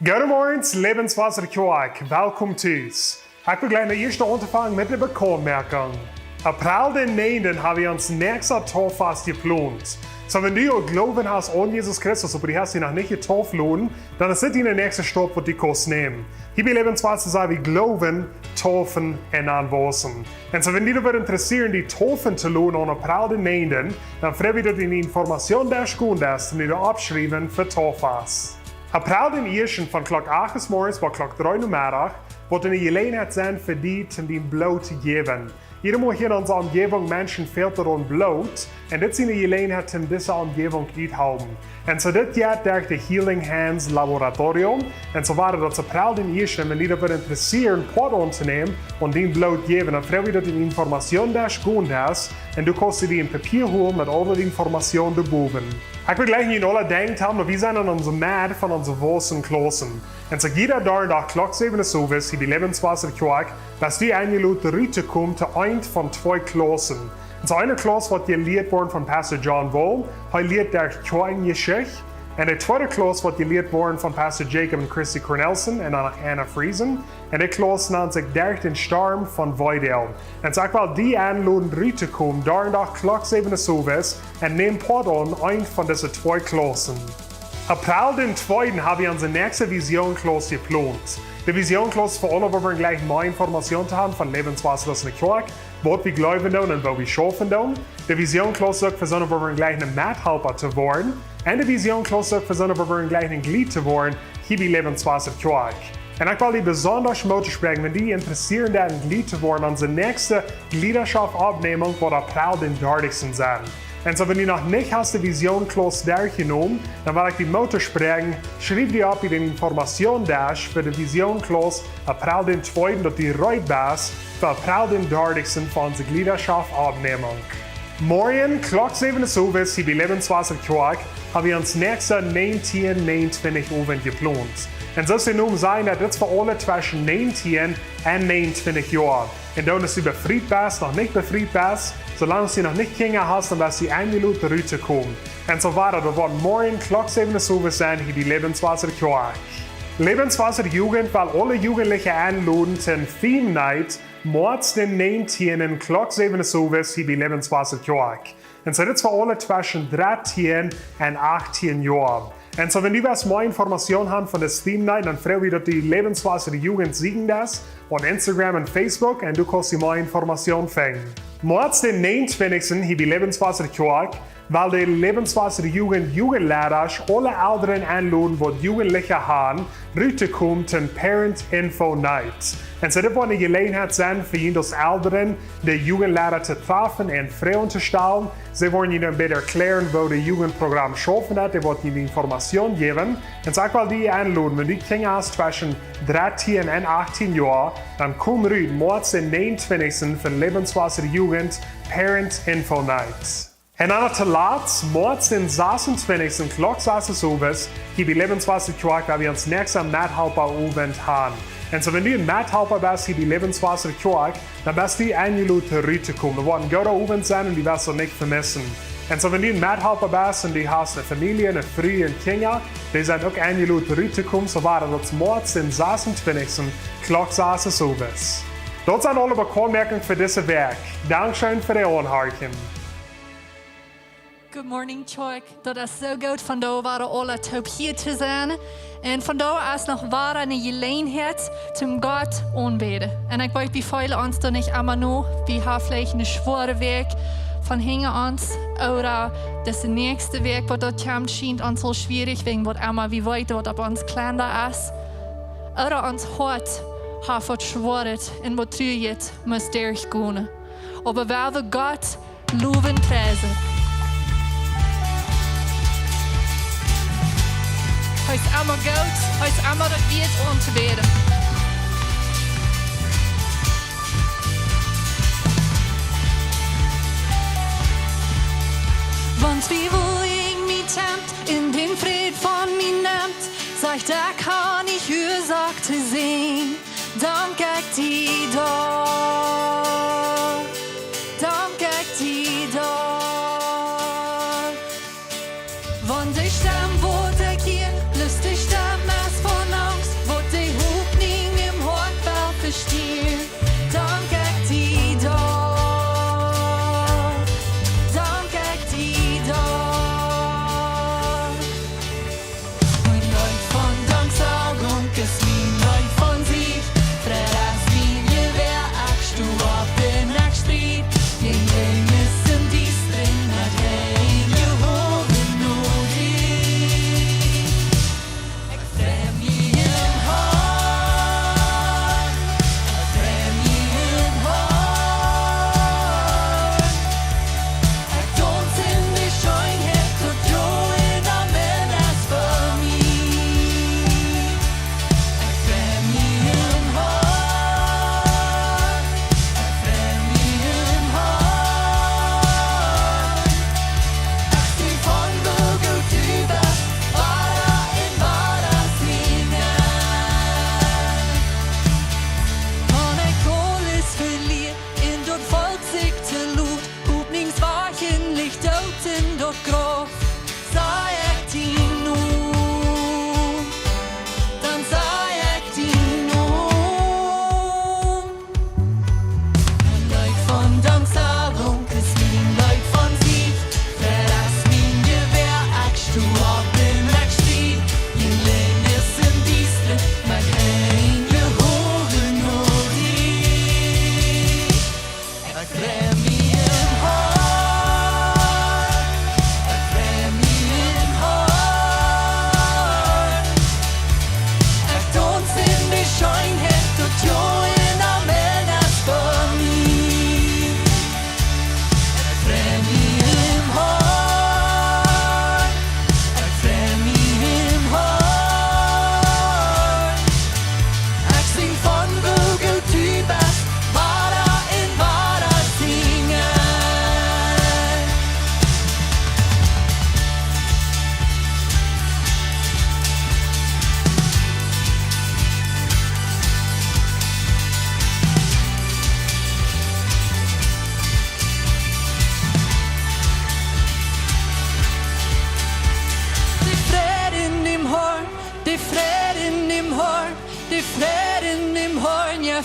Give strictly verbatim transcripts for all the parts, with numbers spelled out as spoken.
Goodemorjes, Lebenswasser Kjoakj. Welkom tus. Ekj well jlikj no ieescht aunfangen met de Bekauntmoakjunk. April dän näajenden hab wie ons näakjstet Tauffast jeplont. Soo, wan du aul Gloowen hast aun Jesus Christus, oba du hast die noch nich jetauft loten, dan es dit de näakjste Staup, waut du kaust nämen. Hia bie Lebenswasser saj wie Gloowen, taufen un dan wausen. Un soo, wan die daut wudd interesseren, die taufen to loten aun April dän näajenden, dan froag wie daut du en de Informationsdesk gonen deist, om die oppschriewen fa Tauffast. April dän ieeschten von Klock acht morjes bat Klock dree Nomeddach woat eene Jeläajenheit sennen fa die, om dien Bloot to jäwen. Jieda Mol hia en onse Omjäwunk Menschen fält daut aun Bloot, un dit es eene Jeläajenheit, om dise Omjäwunk uttohalpen. Un soo dit jeit derch de Healing Hands Laboratorium, un soo woat daut April dän ieeschten, wan die daut wudd interesseren, Poat auntonämen un dien Bloot jäwen, dan froag wie daut du en de Informationsdesk gonen deist, un du kaust die een Papia holen met aul de Information doabowen. Ekj well jlikj nich aule denkjen haben, oba wie sent en onse Med von onse Wausenklaussen. Un soo jieda Donnadach Klock säwen Uhr owes, hia bie Lebenswasser Kjoakj, best du enjelodt ruttokomen to eent von twee Klaussen. Un soo eene Klauss woat jelieet woaren von Pastor John Wall, hee lieet derch Kjoakjenjeschicht. Un de tweede Klauss woat jelieet woaren von Pastor Jacob un Christy Cornelsen un dan noch Anna Friesen. Un de Klauss nant sikj Derch dän Storm von Voda. Un soo ekj well die enloden ruttokomen, Donnadach Klock säwen Uhr owes, un nemm Poat aun eent von dise twee Klaussen. April dän tweeden hab wie onse näakjste Vision Klauss jeplont. De Vision Klauss fa aule, wua wie jlikj mea Information to haben von Lebenswasser aus eene Kjoakj, waut wie gloowen doonen un woo wie schaufen doonen. De Vision Klauss uk fa soone, wua wie jlikj een Methalpa to woaren. Un de Vision Klauss uk fa soone, wua wie jlikj een Jlied to woaren, hia bie Lebenswasser Kjoakj. Un ekj well die besonda Moot toospräakjen, wan die interessieet sent, een Jlied to woaren, onse näakjste Jliedschaftsopnämunk woat April dän dartichsten sennen. Un soo, wan du noch nich hast de Vision Klauss derchjenomen, dan well ekj die Moot toospräakjen, schriew die opp bie de Informationsdesk fa de Vision Klauss April dän tweeden, daut du reed best fa April dän dartichsten fa onse Jliedschaftsopnämunk. Morjen Klock säwen Uhr owes, hia bie Lebenswasser Kjoakj, hab wie ons näakjsten näajentieen näajenuntwintich Owent jeplont. Un soo aus de Nomen sajen, daut es fa aule tweschen näajentieen un näajenuntwintich Joa. Un dan, aus du befriet best, noch nich befriet best, soo lang aus du noch nich Kjinja hast, dan best du enjelodt ruttokomen. Un soo woat daut woat morjen Klock säwen Uhr owes sennen, hia bie Lebenswasser Kjoakj. Lebenswasser Jugend well aule Jugendliche enloden to Theme Night, Moaz dän näajentieenden Klock säwen Uhr owes, hia bie Lebenswasser Kjoakj. Un soo dit es fa aule tweschen dartieen un achtieen Joa. Un soo, wan du west mea Information haben von de Theme Night, dan froag wie daut du Lebenswasser Jugend sieekjen deist, opp Instagram un Facebook, un du kaust die mea Information finjen. Moaz dän näajenuntwintichsten, hia bie Lebenswasser Kjoakj, well de Lebenswasser Jugend Jugendleida aule Elren enloden, waut Jugendliche haben, ruttokomen to Parent Info Night. Un soo dit woat eene Jeläajenheit sennen fa junt aus Elren, de Jugendleida to trafen un Froagen to stalen. See woaren junt dan bäta erkjlären, woo de Jugendprogram schaufen deit, dee woaren junt Information jäwen. Un soo ekj well die enloden, wan du Kjinja hast tweschen dartieen un achtieen Joa, dan komm rut, Moaz dän näajenuntwintichsten fa Lebenswasser Jugend Parent Info Night. Un dan noch toolatst, Moaz dän sasuntwintichsten Klock sas Uhr owes, hia bie Lebenswasser Kjoakj, woa wie ons näakjsten Methalpa Owent haben. Un soo, wan du een Methalpa best, hia bie Lebenswasser Kjoakj, dan best du enjelodt ruttokomen. Daut woat een gooda Owent sennen un du woascht daut nich vemissen. Un soo, wan du een Methalpa best un du hast eene Famielje, eene Fru un Kjinja, dee sent uk enjelodt ruttokomen, soo woat daut Moaz dän sasuntwintichsten Klock sas Uhr owes. Daut sent aule Bekauntmoakjunk fa dise Wäakj. Dankscheen fa daut Aunhorchen. Good morning, Kjoakj. Daut es soo goot, vondoag wada aula toop hia to sennen. Un vondoag es noch wada eene Jeläajenheit, om Gott aunbäden. Un ekj weet, wie feelen ons doa nich emma no. Wie haben veleicht eene schwoare Wäakj hinja ons. Ooda dise näakjste Wäakj, waut doa kjemt, schient ons aul schwierich, wäajen waut emma wie weeten, waut opp ons Kalenda es. Ooda ons Hoat haft waut Schwoaret un waut Truajet mott derchgonen. Oba wie woaren Gott lowen, priesen. Hee es emma goot, hee es emma daut wieet auntobieden. Wan Twiewel mie tempt un dän Fräd von mie nemt, saj ekj, dan hab ekj Uasoak to sinjen. Dank ekj die doa, dank ekj die doa. Wan de Stemm woat ekj hia, bloos de Stemm es von am,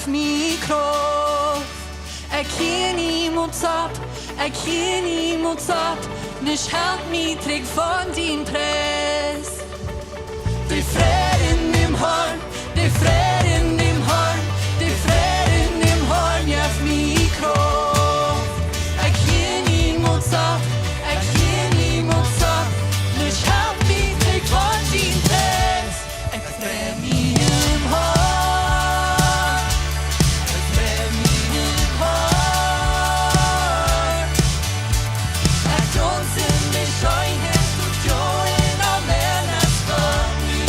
Mie Krauft. Ekj hia niemols opp, ekj hia niemols opp. Nuscht helt mie trigj von dien Pries. De Fräd en däm Harn, de Fräd en däm Harn, de Fräd en däm Harn jeft mie Krauft. Ekj hia niemols opp, ekj hia niemols opp. Nuscht helt mie trigj von dien Pries. Ekj frei mie em Harn. Ekj frei mie em Harn. Ekj daunz en de Scheenheit, daut jo en aul Mensch von mie.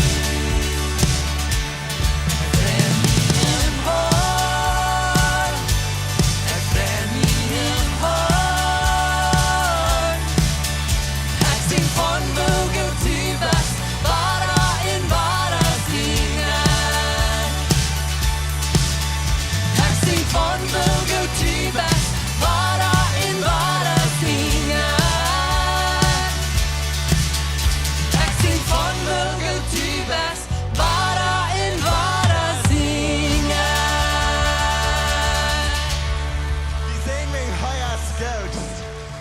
Ekj frei mie em Harn. Ekj frei mie em Harn. Ekj sinj von woo goot du best, wada un wada sinj ekj. Ekj sinj von woo goot du best, wada un wada sinj ekj. Ekj sinj von woo goot du best, wada un wada sinj ekj. Wie sinjen, hee es goot.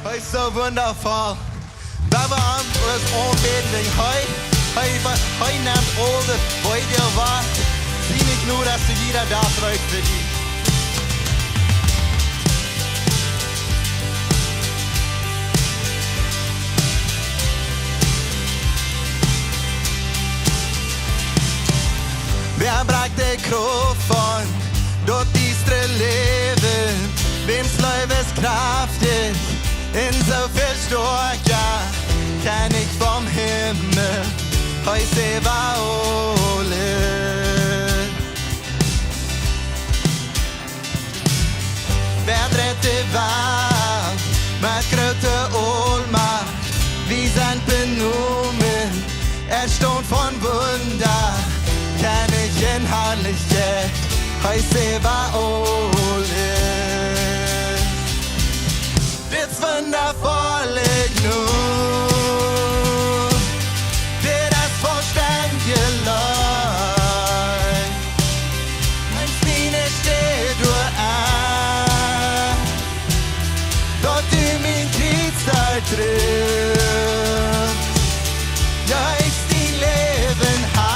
Hee es soo wundafoll. Wan wie am bloos aunbäden, dan hee, hee, hee nemt aul de Weedoag wajch. Siene Jnod es to jieda Dach reed fa die. Wäa brakjt de Krauft von daut diestre Läwen? Wäms Leew es kjraftich un soo väl stoakja? Kjennich vom Himmel, hee es äwa aules. Wäa dreit de Welt met groote Aulmacht? Wie sent benomen, erstaunt von Wunda. Kjennich un Harlichkjeit, hee es äwa aules. Dit es wundafolle Jnod, dit es vollstendje Leew. Neemst miene Städ doa aun, daut du mien Kjriez doa drajchst. Jo, ekj dien Läwen ha,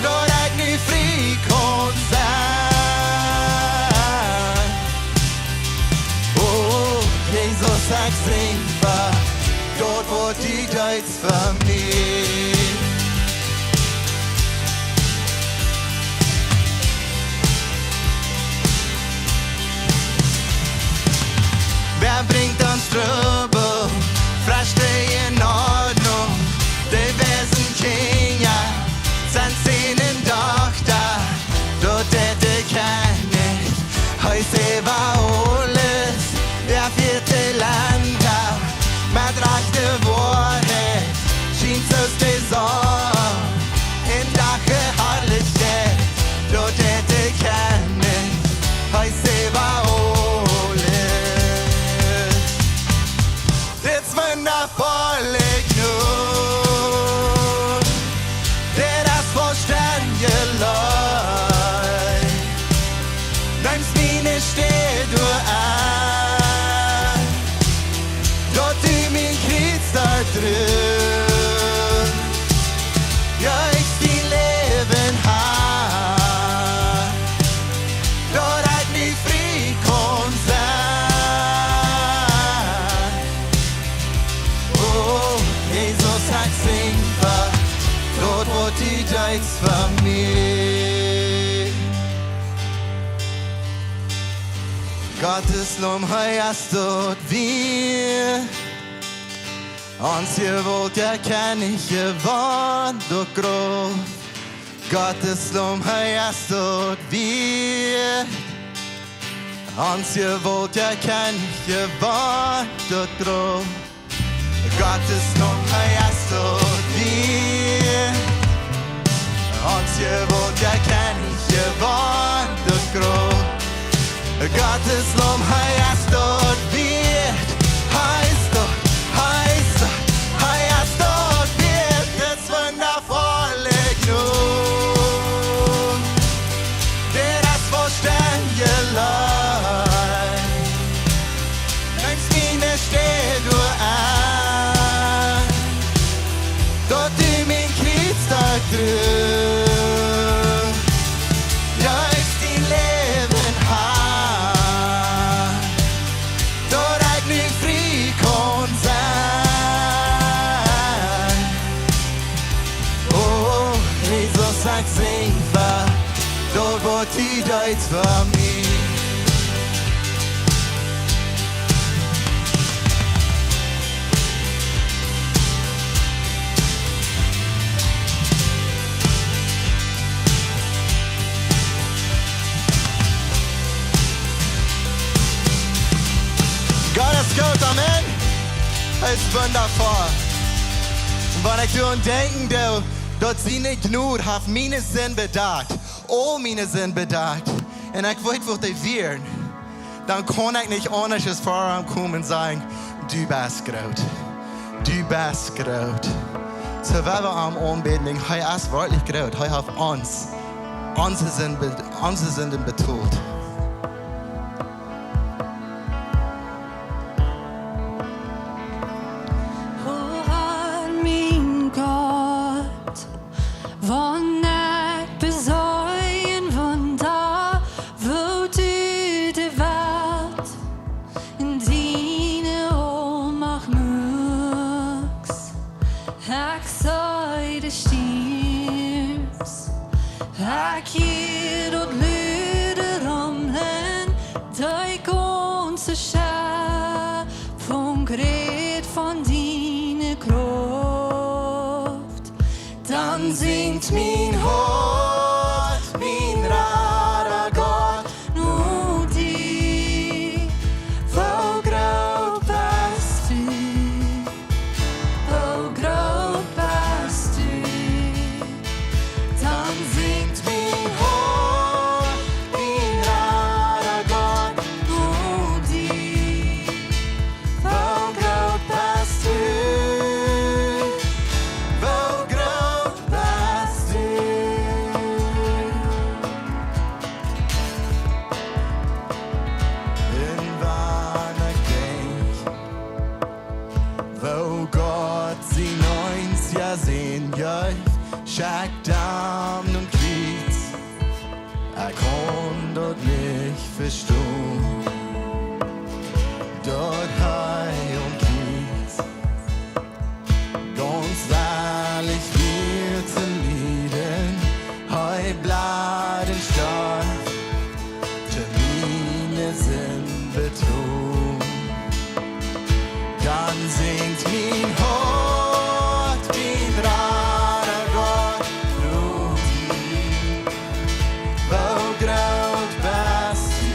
daut ekj nu frie kaun sennen. O Jesus, ekj sinj fa daut, waut du deetst fa mie. Wäa brinjt ons Trubbel, fresch dee en Ordnunk? De weisen Kjinja sent siene Dochta, daut deit de Kjennich, hee es äwa aules. Wäa fieet de Lenda met rajchte Woarheit, schient soo aus de Sonn em Dach äa Harlichkjeit, daut deit de Kjennich, hee es äwa aules. Dit es wundafolle Jnod, dit es vollstendje Leew. Neemst miene Städ doa aun, daut du mien Kjriez doa drajchst. Jo, ekj dien Läwen ha, daut ekj nu frie kaun sennen. O Jesus, ekj sinj fa daut, waut du deetst fa mie. Gottes Laum, hee es daut wieet. Ons Jewaultja Kjennich, jewant daut Grauf. Gottes Laum, hee es daut wieet. Ons Jewaultja Kjennich, jewant daut Grauf. Gottes Laum, hee es daut wieet. Ons Jewaultja Kjennich, jewant daut Grauf. Gottes Laum, hee es daut wieet. Hee es daut, hee es daut, hee es daut wieet. Dit es wundafolle Jnod. Daut du mien Kjriez droagst, jo, ekj dien Läwen ha, daut ekj nu frie kaun sennen. O Jesus, ekj sinj fa daut, waut du deist fa mie. Gott es goot, amen. Hee es wundaboa. Un wan ekj doaraun denkjen doo, daut siene Jnod haft miene Sind bedakjt, aul miene Sind bedakjt, un ekj weet, waut dee wieren, dan kaun ekj nich aundasch aus ver am komen un sajen: Du best groot. Du best groot. Soo, wan wie am aunbäden, hee es werkjlich groot. Hee haft ons, onse Sind be-, onse Sinden betolt. O Herr, mien Gott, wan ekj beseenen woa, woo du de Welt en diene Oolmacht muakst, ekj see de Stierns, ekj hia daut lude Rumlen, de gaunze Schepunk rät von diene Krauft. Dan sinjt mien Hoat, mien Rada Gott, no die. Woo groot best du? Woo groot best du? Dan sinjt mien Hoat, mien Rada Gott, no die. Woo groot best du? Woo groot best du? Un wan ekj denkj, woo Gott sien eensja Sän jeef, schekjt am nom Kjriez, ekj kaun daut nich vestonen, daut hee aum Kjriez gaunz wellich wia to lieden. Hee bleed un storf, to miene Sind betolen. Dan sinjt mien Hoat, mien Rada Gott, no die. Woo groot best du?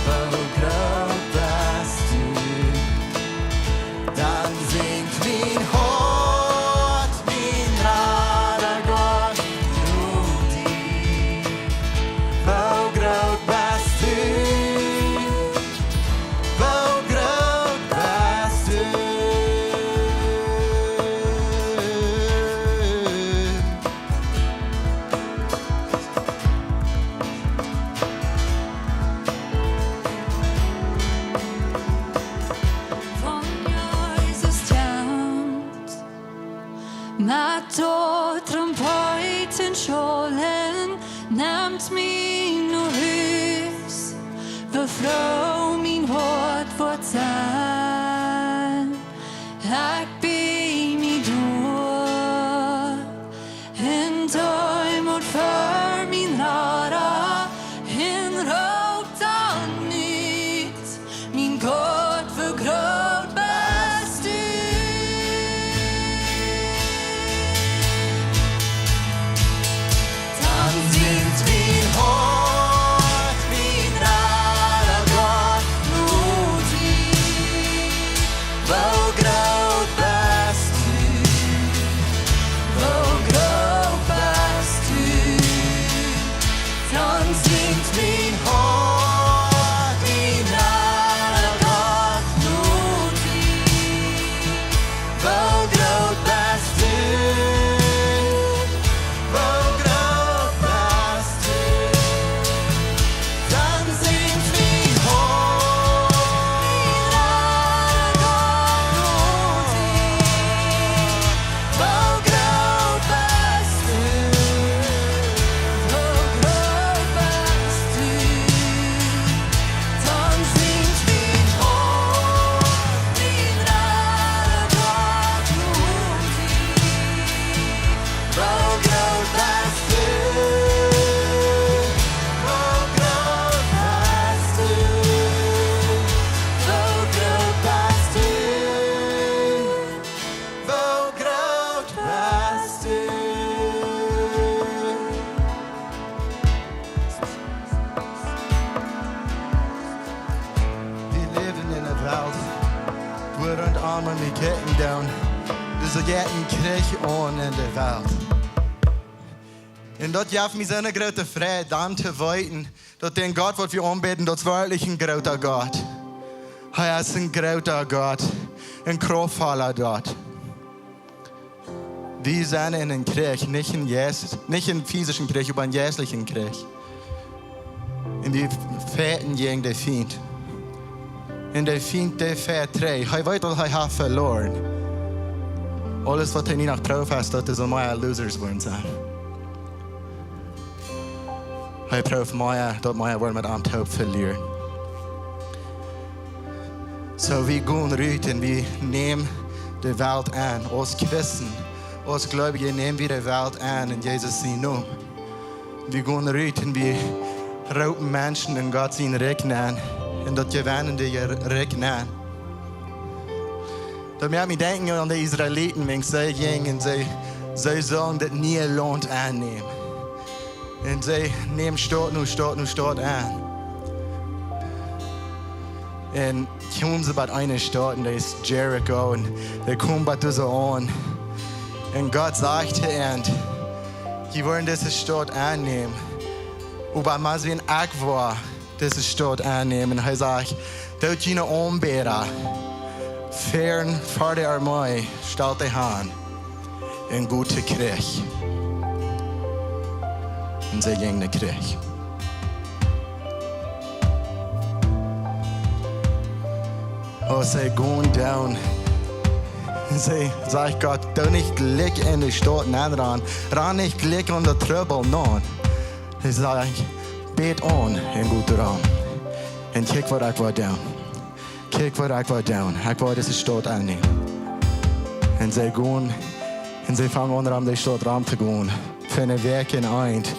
Woo groot best du? Dan sinjt mien Hoat, mien Rada Gott, no die. Woo groot best du? Woo groot best du? Wan Jesus kjemt met daut Trompetenschollen, nemt mie no Hus, woo froo mien Hoat woat sennen. Ekj bieej mie doa en Deemoot ver mien Rada, un roop dan ut: Mien Gott, woo groot best du? Dan sinjt mien Hoat, mien Rada Gott, Doonen. Dise Jetten kjrich aun en de Welt. Un daut jeft mie soone groote Freid, dan to weeten, daut dän Gott, waut wie aunbäden, daut es werkjlich een groota Gott. Hee es een groota Gott, een kraftvolla Gott. Wie sent en een Kjrich, nich een Jeist, nich een fisischen Kjrich, oba een jeistlichen Kjrich. Un wie fajchten jäajen dän Fient. Un de Fient, dee fajcht trigj. Hee weet, daut hee haft veloaren. Aules, waut hee nu noch prooft, es, daut dise mea losers woaren sent. Hee prooft mea, daut mea woaren met am toop velieren. Soo, wie gonen rut un wie nämen de Welt aun. Aus Christen, aus Gleubje nämen wie de Welt aun en Jesus sienen Nomen. Wie gonen rut un wie roopen Menschen en Gott sien Rikj nenn, en daut jewennende Rikj nenn. Daut moakt mie denkjen aun de Israeliten, wan see jinjen, see, see sullen daut niee Launt aunnämen. Un see nämen Staut no Staut no Staut aun. Un kjeemen see bie eene Staut, un daut es Jericho, un dee kjeemen bie dise aun. Un Gott sajcht to an: Jie woaren dise Staut aunnämen. Oba mau seenen, ekj woa dise Staut aunnämen. Hee sajcht: Doot june Aunbäda, fäaren ver de Armee, stalt dee aun un got to Kjrich. Un see jinjen no Kjrich. Aus see gonen doonen, see, sajcht Gott: Doo nich jlikj en de Staut nenn rannen, ran nich jlikj aun de Trubbel nenn. Hee sajcht: Bät aun un got doaraun. Un kjikj, waut ekj woa doonen. Kjikj, waut ekj woa doonen. Ekj woa dise Staut aunnämen. Un see gonen, un see fangen aun, rom de Staut rom to gonen. Fa eene Wäakj un eent.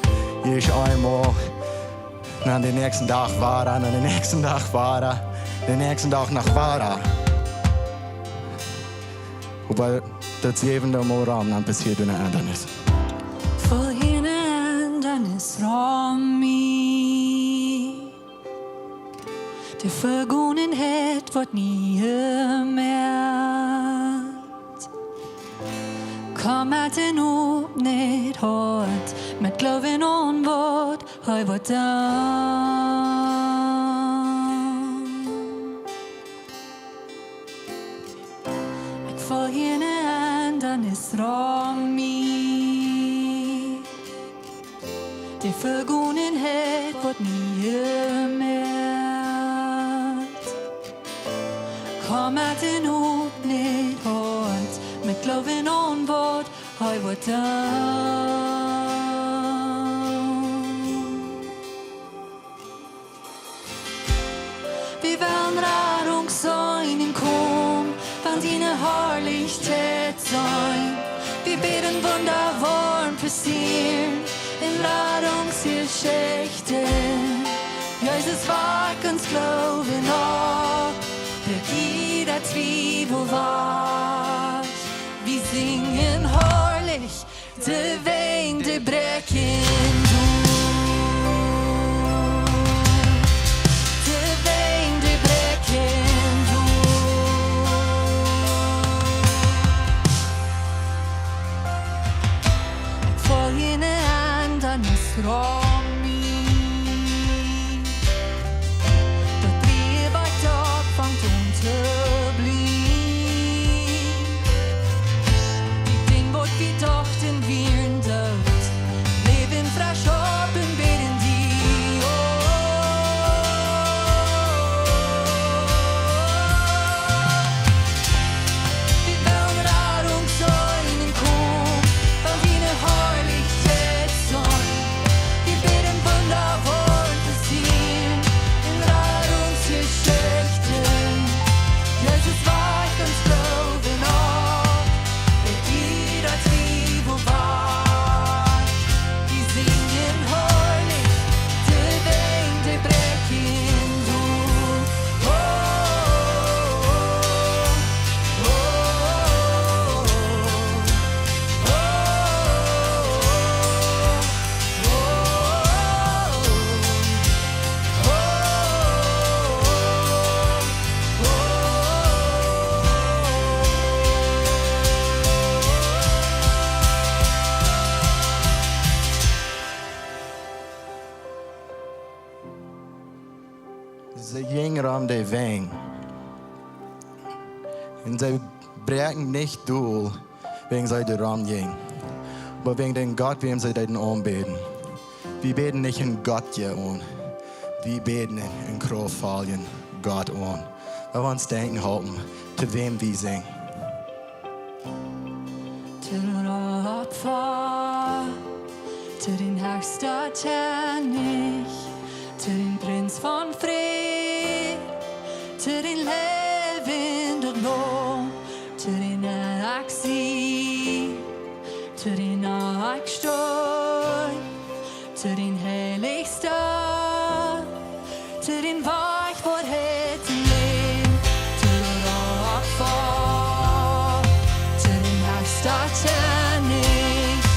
Ieescht eemol, dan dän näakjsten Dach wada, dan dän näakjsten Dach wada, dän näakjsten Dach noch wada. Oba daut säwende Mol rom, dan passieet eene Endanis. Voll eene Endanis rom mie. De Vegonenheit woat nie jemoakt. Komm met een opnet Hoat, met Gloowen aun waut hee woat doonen. Ekj voll eene Endanis rom mie. De Vegonenheit woat nie jemoakt. Komm met een opnet Hoat, met Gloowen aun waut hee woat doonen. Wie wellen Radunk seenen, komm, wellen diene Harlichkjeit seenen. Wie bäden Wunda woaren passieren en Radunksjeschicht. Jesus, wak ons Gloowen opp, daut jieda Twiewel wajch. Wie sinjen harlich, de Wenj dee bräakjen doa. De Wenj dee bräakjen doa. Ekj voll eene Endanis rom mie. Daut Läwen bie Gott fangt aun to blieejen. Dee Dinja, waut wie dochten, wieren doot, läwen fresch opp un bäden die opp. Wie wellen Radunk seenen, komm, wellen diene Harlichkjeit seenen. Wie de Wenj. Un see bräakjen nich dol, wäajen see doa rom jinjen, oba wäajen dän Gott, wäm see deeden aunbäden. Wie bäden nich een Gott hia aun. Wie bäden een, een krauftvollen Gott aun. Lot ons denkjen halpen, to wäm wie sinjen. To'n Opfa, to dän Herrn, dän Kjennich, to dän Prinz von Fräd, to dän läwenden Laum, to dän ekj sie, to dän ekj stoa, to dän Heiljen, to dän Wajch, Woarheit un Läwen, to dän Opfa, to dän Herrn, dän Kjennich,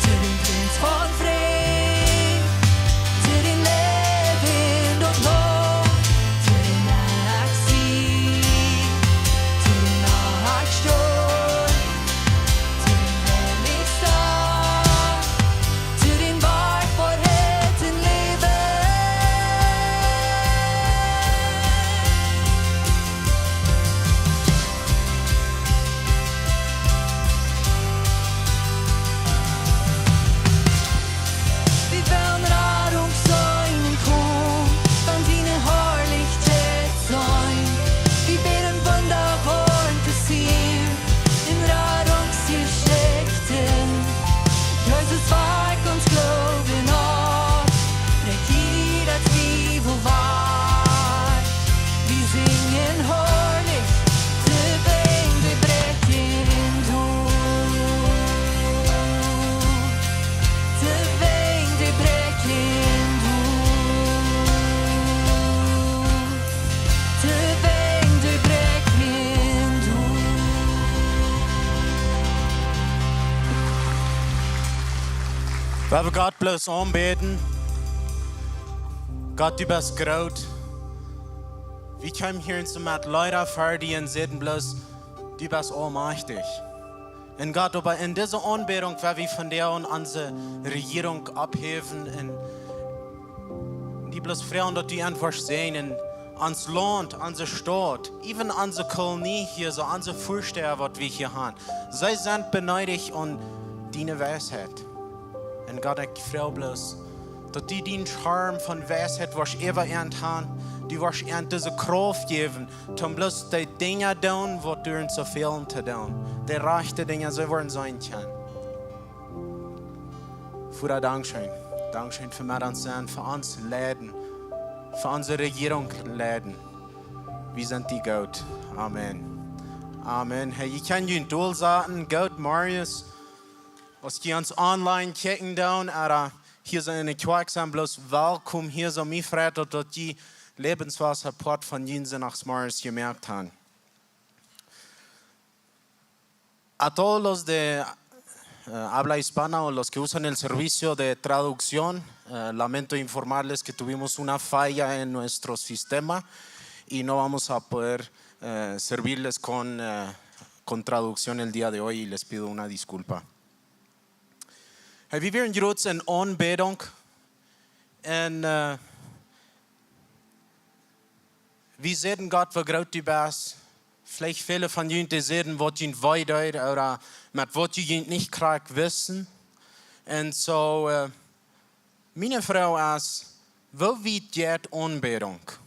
to dän Prinz von Fräd, to dän läwenden Laum, to dän ekj sie, to dän ekj stoa, to dän Heiljen, to dän Wajch, Woarheit un Läwen. Wie wellen Radunk seenen komen, von diene Harlichkjeit seenen. Wie bäden Wunda woaren passieren, un Radunk sie schekjen. Jesus, wajch ons Gloowen opp, bräakj jieda Twiewel wajch. Wie sinjen harlich, de Wenj dee bräakjen doonen. De Wenj dee bräakjen doonen. De Wenj dee bräakjen doonen. Well wie Gott bloos aunbäden. Gott, du best groot. Wie kjeemen hia un soo met Leeda fa die un säden bloos, du best aulmajchtich. Un Gott, oba en dise Aunbädunk, woa wie vondoag onse Rejierunk opphäwen un die bloos froagen, daut du an woascht seenen, ons Launt, onse Staut, even onse Kolonie hia, soo onse Väastäa, waut wie hia haben. See sent beneedicht aun diene Weisheit. Un Gott, ekj froag bloos, daut du dän Scherm von Weisheit woascht äwa an haben, du woascht an dise Krauft jäwen, toom bloos de Dinja doonen, waut doa soo väl to doonen, de rajchte Dinja, see woaren sennen kjennen. Voda, dankscheen. Dankscheen fa met ons sennen, fa ons leiden, fa onse Rejierunk leiden. Wie sent die goot. Amen. Amen. Hey, jie kjennen junt dolsaten. Goot, Marius. Aus jie ons online kjikjen doonen, ooda hia soo enne Kjoakj sent, bloos welkom hia soo. Mie freit daut, daut jie Läwenswota Poat von disen Sindachmorjes jemoakt haben. A todos los de, eh, habla hispana o los que usan el servicio de traducción, eh, lamento informarles que tuvimos una falla en nuestro sistema y no vamos a poder, eh, servirles con, eh, con traducción el día de hoy y les pido una disculpa. Hey, wie wieren jrods en Aunbädunk. Un, eh, wie säden Gott, woo groot du best. Veleicht väle von junt, dee säden, waut junt wee deed, ooda met waut jie junt nich krakjt wisten. Un soo, eh, miene Froag es, woo wiet jeit Aunbädunk?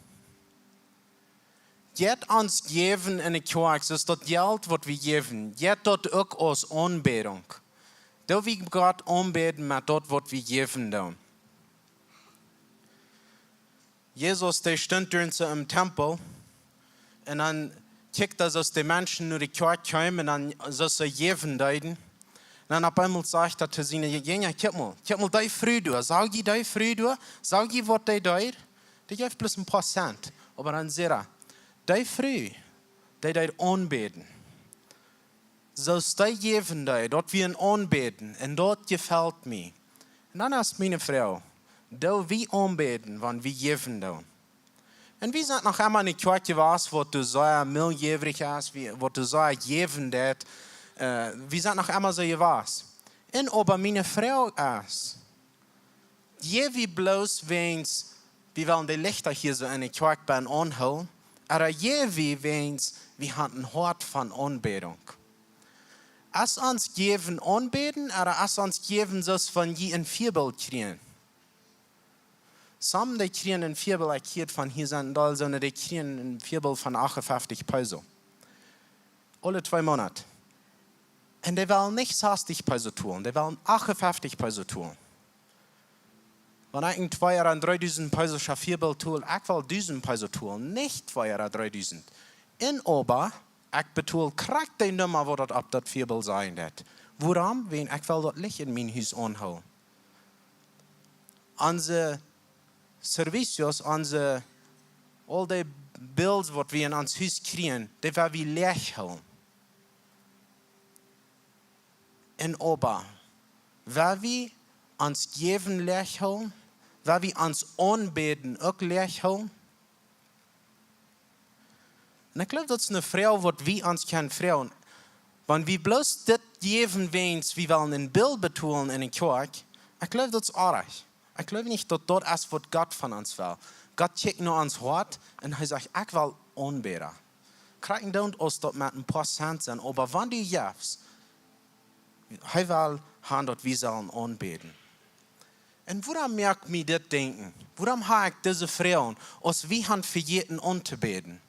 Jeit ons Jäwen enne Kjoakj, soo daut Jelt, waut wie jäwen, jeit daut uk aus Aunbädunk? Doo wie Gott aunbäden met daut, waut wie jäwen doonen? Jesus, dee stunt doa en soo em Tempel, un dan kjikjt hee, soo aus de Menschen no de Kjoakj kjeemen, un dan soo aus see jäwen deeden. Un dan opp eemol sajcht hee to siene Jinja: "Kjikj mol, kjikj mol dee Fru doa. Sach jie dee Fru doa? Sach jie, waut dee deed? Dee jeef bloos een poa Cent." Oba dan sajcht hee: "Dee Fru, dee deed aunbäden." Soo aus dee jäwen deed, daut wia een Aunbäden, un daut jefelt mie. Un dan es miene Froag: Doo wie aunbäden, wan wie jäwen doonen? Un wie sent noch emma enne Kjoakj jewast, waut doa sea meeljäwrich es, wie, waut doa sea jäwen deit, eh, wie sent noch emma soo jewast. Un oba miene Froag es, jäw wie bloos wäajens, wie wellen de Lichta hia soo enne Kjoakj bie aunhoolen, Ooda jäw wie wäajens wie haben een Hoat von Aunbädunk? Es ons jäwen aunbäden, ooda es ons jäwen soo aus wan jie een Väabilt kjrieen? Some, dee kjrieen een Väabilt, ekj hieed von hia sent een Deel soone, dee kjrieen een Väabilt von achtundfeftich Peso. Aule twee Moonat. Un dee wellen nich sastich Peso tolen, dee wellen achtundfeftich Peso tolen. Wan ekj een twee ooda een dreedusent Peso Väabilt tol, ekj well dusent Peso tolen, nich twee ooda dreedusent. Un oba, ekj betol krakjt dee Numma, waut daut opp daut Väabilt sajen deit. Wuarom? Wäajen ekj well daut Licht en mien Hus aunhoolen. Onse servicios, onse, aul dee bills, waut wie en ons Hus kjrieen, dee woa wie läach hoolen. Un oba, woa wie ons jäwen läach hoolen? Woa wie ons aunbäden uk läach hoolen? Un ekj jleew, daut es eene Froag, waut wie ons kjennen froagen. Wan wie bloos dit jäwen, wäajens wie wellen een Bill betolen en eene Kjoakj, ekj jleew, daut es oajch. Ekj jleew nich, daut daut es, waut Gott von ons well. Gott kjikjt no ons Hoat un hee sajcht: "Ekj well Aunbäda." Krakjt endoont aus daut met een poa Cent sent, oba wan du jefst, hee well han, daut wie sellen aunbäden. Un wuarom moakt mie dit denkjen? Wuarom hab ekj dise Froagen, aus wie haben vejäten auntobäden?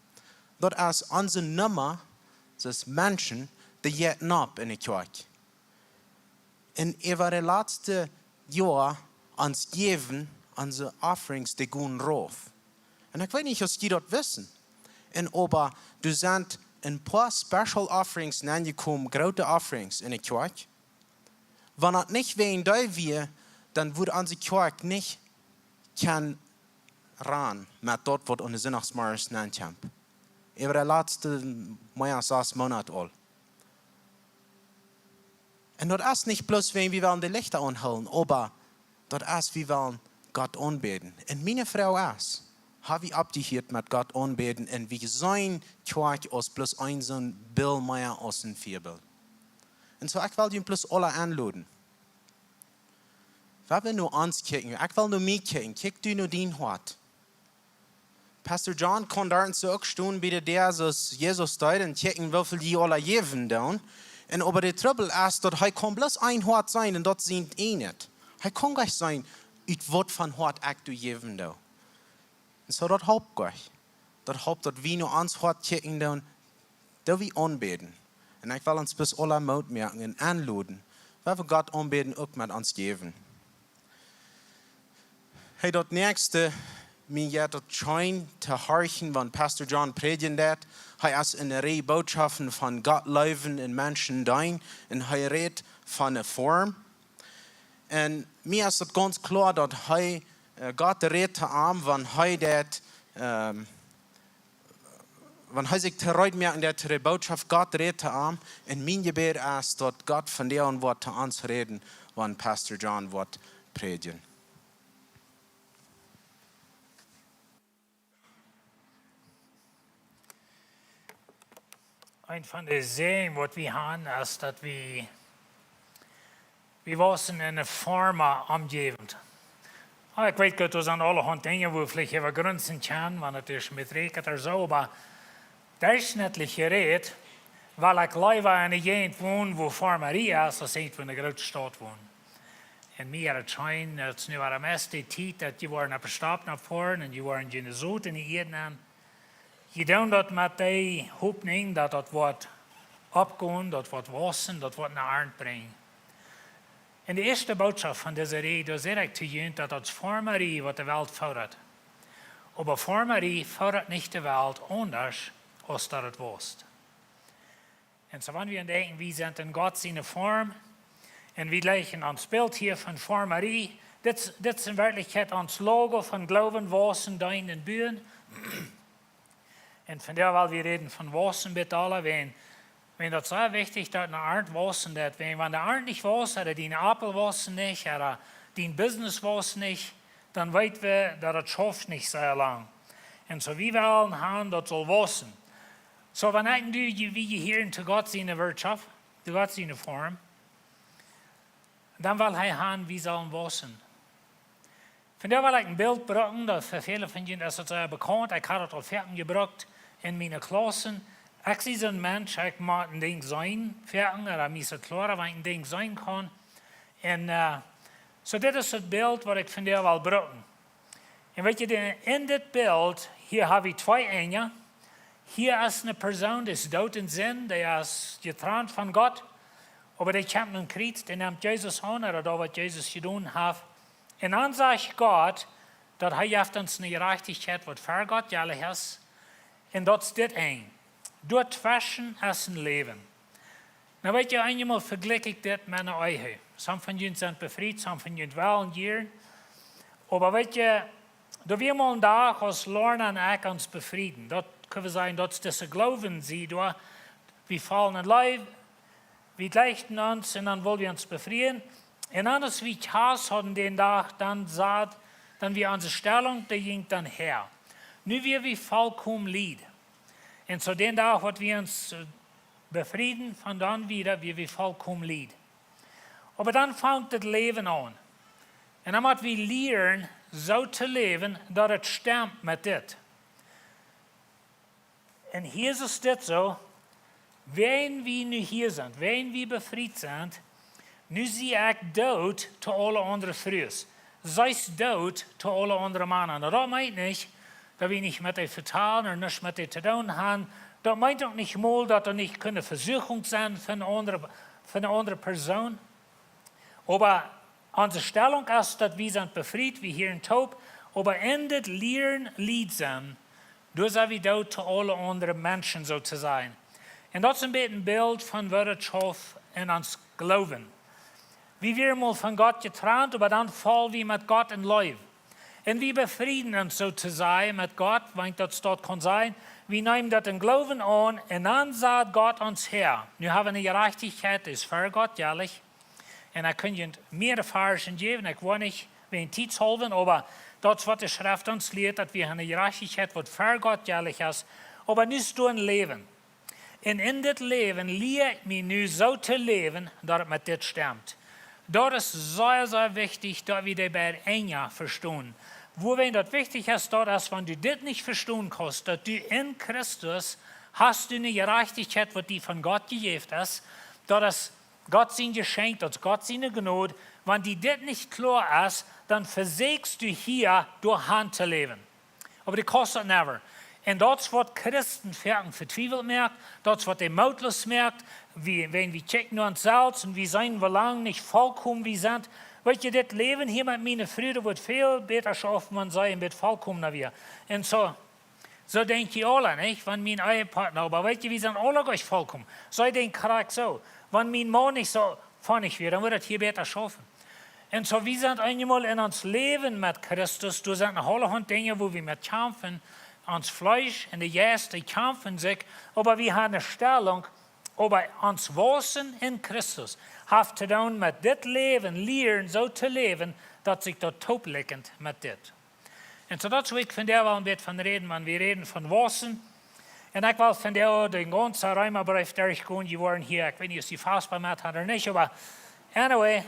Daut es onse Numma, daut es Menschen, dee jäwen opp en de Kjoakj. Un äwa de latste Joa ons jäwen, onse offerings, dee gonen rauf. Un ekj weet nich, aus jie daut wissen. Un oba, doa sent een poa special offerings nenjekomen, groote offerings en de Kjoakj. Wan daut nich wäajen dee wia, dan wudd onse Kjoakj nich kjennen rannen met daut, waut aun de Sindachsmorjes nenkjemt. Äwa de latste, mea aus sas Moonat aul. Un daut es nich bloos wäajen wie wellen de Lichta aunhoolen, oba daut es, wie wellen Gott aunbäden. Un miene Froag es, hab wie oppjehieet met Gott aunbäden un wie seenen Kjoakj aus bloos een soon Bill mea aus een Väabilt? Un soo, ekj well junt bloos aula enloden. Woa wie no ons kjikjen, ekj well no mie kjikjen, kjikj du no dien Hoat. Pastor John kaun doa uk stonen bie de Däa, soo aus Jesus deed, un kjikjen, woo väl jie aula jäwen doonen. Un oba de Trubbel es, daut hee kaun bloos een Hoat seenen un daut sient eenet. Hee kaun nich seenen, ut waut von Hoat ekj doa jäwen doo. Un soo, daut halpt nich. Daut halpt, daut wie no ons Hoat kjikjen doonen, daut wie aunbäden. Un ekj well ons bloos aula Moot moaken un enloden, woa wie Gott aunbäden uk met ons Jäwen. Hey, daut näakjste, mie jeit daut scheen to horchen, wan Pastor John prädjen deit. Hee es en de Rieej Bootschoften von Gott leewen un Menschen deenen. Un hee rät von eene Foarm. Un mie es daut gaunz kloa, daut hee, äh, Gott rät to am, wan hee daut, ähm, wan hee sikj reed moakt, daut to de Bootschoft, Gott rät to am. Un mien Jebäd es, daut Gott vondoag woat to ons räden, wan Pastor John woat prädjen. Een von de Säajen, waut wie haben, es, daut wie, wie wausen en eene Foarm Omjäwunk. Ah, ekj weet goot, doa sent aulahaunt Dinja, wua veleicht äwa Grenzen kjennen, wan et es met Räakjen ooda soo, oba derchschnittlich jerät, well ekj leewa en eene Jäajent wonen, wua Foarmarie es, aus irjentwua en eene groote Staut wonen. Un mie jeit et scheen, et es nu aul meist de Tiet, daut jie woaren opp de Stap no foaren un jie woaren june Sot en de Ieed nämen. Jie doonen daut met de Hopninj, daut daut woat oppgonen, daut woat wausen, daut woat eene Arnt brinjen. En de ieeschte Bootschoft von dise Rieej, doa säd ekj to junt, daut daut Foarmarie, waut de Welt foodat. Oba Foarmarie foodat nich de Welt aundasch, aus daut et waust. Un soo, wan wie aun denkjen, wie sent en Gott siene Foarm, un wie jlikjen ons Bilt hia von Foarmarie, dit, dit es en Werkjlichkjeit ons Logo von Gloowen, Wausen, Deenen un Buen. Un vondoag well wie räden von wausen, bitte aule, wäajen, wäajen daut sea wichtich, daut eene Arnt wausen deit. Wäajen, wan de Arnt nich waust, ooda dien Aupel waust nich, ooda dien Business waust nich, dan weet wie, daut et schauft nich sea lang. Un soo, wie wellen haben, daut saul wausen. Soo, wan ekj un du, wie, wie hieren to Gott siene Wirtschoft, to Gott siene Foarm, dan well hee haben, wie sellen wausen. Vondoag well ekj een Bilt brucken, daut fa väle von junt es daut sea bekaunt, ekj hab daut aul foaken jebrukt, en miene Klaussen. Ekj sie soon Mensch, ekj mott een Dinkj seenen, foaken, ooda mie es daut kloa, wan ekj een Dinkj seenen kaun. Un, äh, soo dit es daut Bilt waut ekj vondoag well brucken. Un weet jie, de, en dit Bilt, hia hab wie twee Enjen. Hia es eene Persoon, dee es doot en Sind, dee es jetrant von Gott. Oba dee kjemt nom Kjriez, dee nemt Jesus aun, ooda daut waut Jesus jedonen haft. Un dan sajcht Gott, daut hee jeft ons eene Jerajchtichkjeit waut ver Gott jellich es. Un daut es dit Enj. Doatweschen es een Läwen. Nu weet jie, eenjemol vejlikj ekj dit met eene Ehe. Some von junt sent befriet, some von junt wellen jieren. Oba weet jie, doa wia mol een Dach, aus Lorna un ekj ons befrieden. Daut kjenn wie sajen, daut es dise Gloowenssied doa. Wie faulen en Leew, wie jleichten ons un dan wullen wie ons befrieen. Un dan, aus wie Kjast hauden dän Dach, dan sach, dan wia onse Stellunk, dee jinkj dan häa. Nu wia wie volkomen Lied. Un soo dän Dach, waut wie ons, äh, befrieden, von dan wieda wia wie volkomen Lied. Oba dan fangt daut Läwen aun. Un dan mott wie lieren, soo to läwen, daut et stemt met dit. Un hia es dit soo, wan wie nu hia sent, wan wie befriet sent, nu sie ekj doot to aule aundre Frues. See es doot to aule aundre Mana. Nu, daut meent nich, daut wie nich met dee vetalen ooda nuscht met dee to doonen haben. Daut meent uk nich mol, daut doa nich kunn Vesuchunk sennen von eene aundre, von eene aundre Persoon. Oba onse Stellunk es, daut wie sent befriet, wie hieren toop, oba en dit lieren Lied sennen, doa sent wie doot to aule aundre Menschen, soo to sajen. Un daut es een bät een Bilt von waut et schauft en ons Gloowen. Wie wieren mol von Gott jetrant, oba dan faulen wie met Gott en Leew. Un wie befrieden ons, soo to sajen, met Gott, wan ekj daut soo kaun sajen. Wie neemen daut en Gloowen aun, un dan sajcht Gott ons häa. Nu hab wie eene Jerajchtichkjeit, dee es ver Gott jellich. Un ekj kunn junt mea Varzen jäwen, ekj woa nich wäajen Tiet hoolen, oba daut es waut de Schreft ons lieet, daut wie eene Jerajchtichkjeit waut ver Gott jellich es, oba nu es doa een Läwen. Un en dit Läwen lia ekj mie nu soo to läwen, daut et met dit stemt. Daut es sea, sea wichtich, daut wie dee beid Enja vestonen. Wuarom daut wichtich es, daut es, wan du dit nich vestonen kaust, daut du en Christus hast du eene Jerajchtichkjeit, waut die von Gott jejäft es, daut es Gott sien Jeschenkj, daut es Gott siene Jnod. Wan die dit nich kloa es, dan vesieekjst du hia doahan to läwen. Oba du kaust daut never. Un daut es waut Christen foaken vetwiewelt moakt, daut es waut dee mootloos moakt, wie, wan wie kjikjen no ons selfst un wie sent woo lang nich volkomen wie sent. Weet jie, dit Läwen hia met miene Fru, daut wudd väl bäta schaufen, wan see een bät volkomener wia. Un soo, soo denkj jie aule, nich? Wan mien Ehepartner, oba weet jie, wie sent aule nich volkomen. See denkjt krakjt soo. Wan mien Maun nich soo funny wia, dan wudd daut hia bäta schaufen. Un soo, wie sent eenjemol en ons Läwen met Christus, doa sent een aulahaunt Dinja, wua wie met kjamfen, ons Fleesch un de Jeist, dee kjamfen sikj, oba wie haben eene Stellunk, oba ons Waussen en Christus haft to doonen met dit Läwen, lieren soo to läwen, daut sikj daut tooplikjent met dit. Un soo daut wull ekj vondoag wel een bät von räden, wan wie räden von Waussen. Un ekj well vondoag dän gaunzen Reemabreef derchgonen, dee woaren hia, ekj weet nich, aus jie fastbie met sent ooda nich, oba anyway,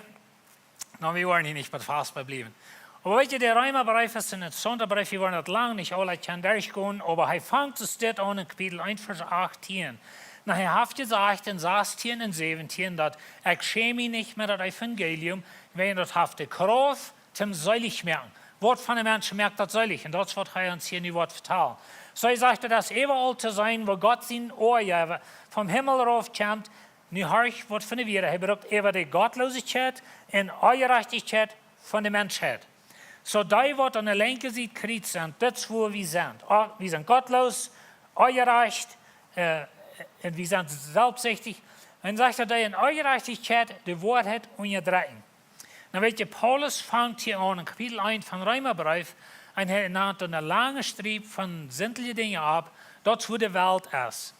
nu, wie woaren hia nich bie fastbie bliewen. Oba weet jie, de Reemabreef es een interessaunta Breef, wie woaren daut lang nich aula kjennen derchgonen, oba hee fangt soo dit aun en Kapitel eent, Varsch achtieen. Nu, hee haft jesajcht en sastieen un säwentieen, daut: "Ekj schäm mie nich met daut Evangelium, wiels daut haft de Krauft toom seelich moaken." Waut fa Menschen moakt daut seelich? Un daut es waut hee ons hia nu woat vetalen. Soo, hee sajcht, daut es äwaraul to seenen, woo Gott sien Oaja vom Himmel rauf kjemt. Nu horcht, waut fa Wieed hee brukt: äwa de Gottlosigkeit un Onjerajchtichkjeit von de Menschheit. Soo, dee waut aun de linkje Sied Kjriez sent, daut es wua wie sent. O, wie sent gottloos, onjerajcht, äh, un wie sent selfstsichtich. Un sajcht hee, dee en Onjerajchtichkjeit de Woarheit unjadrekjen. Nu weet jie, Paulus fangt hia aun en Kapitel eent von Reemabreef, un hee nant eene lange Striep von sindje Dinja opp, daut es wua de Welt es.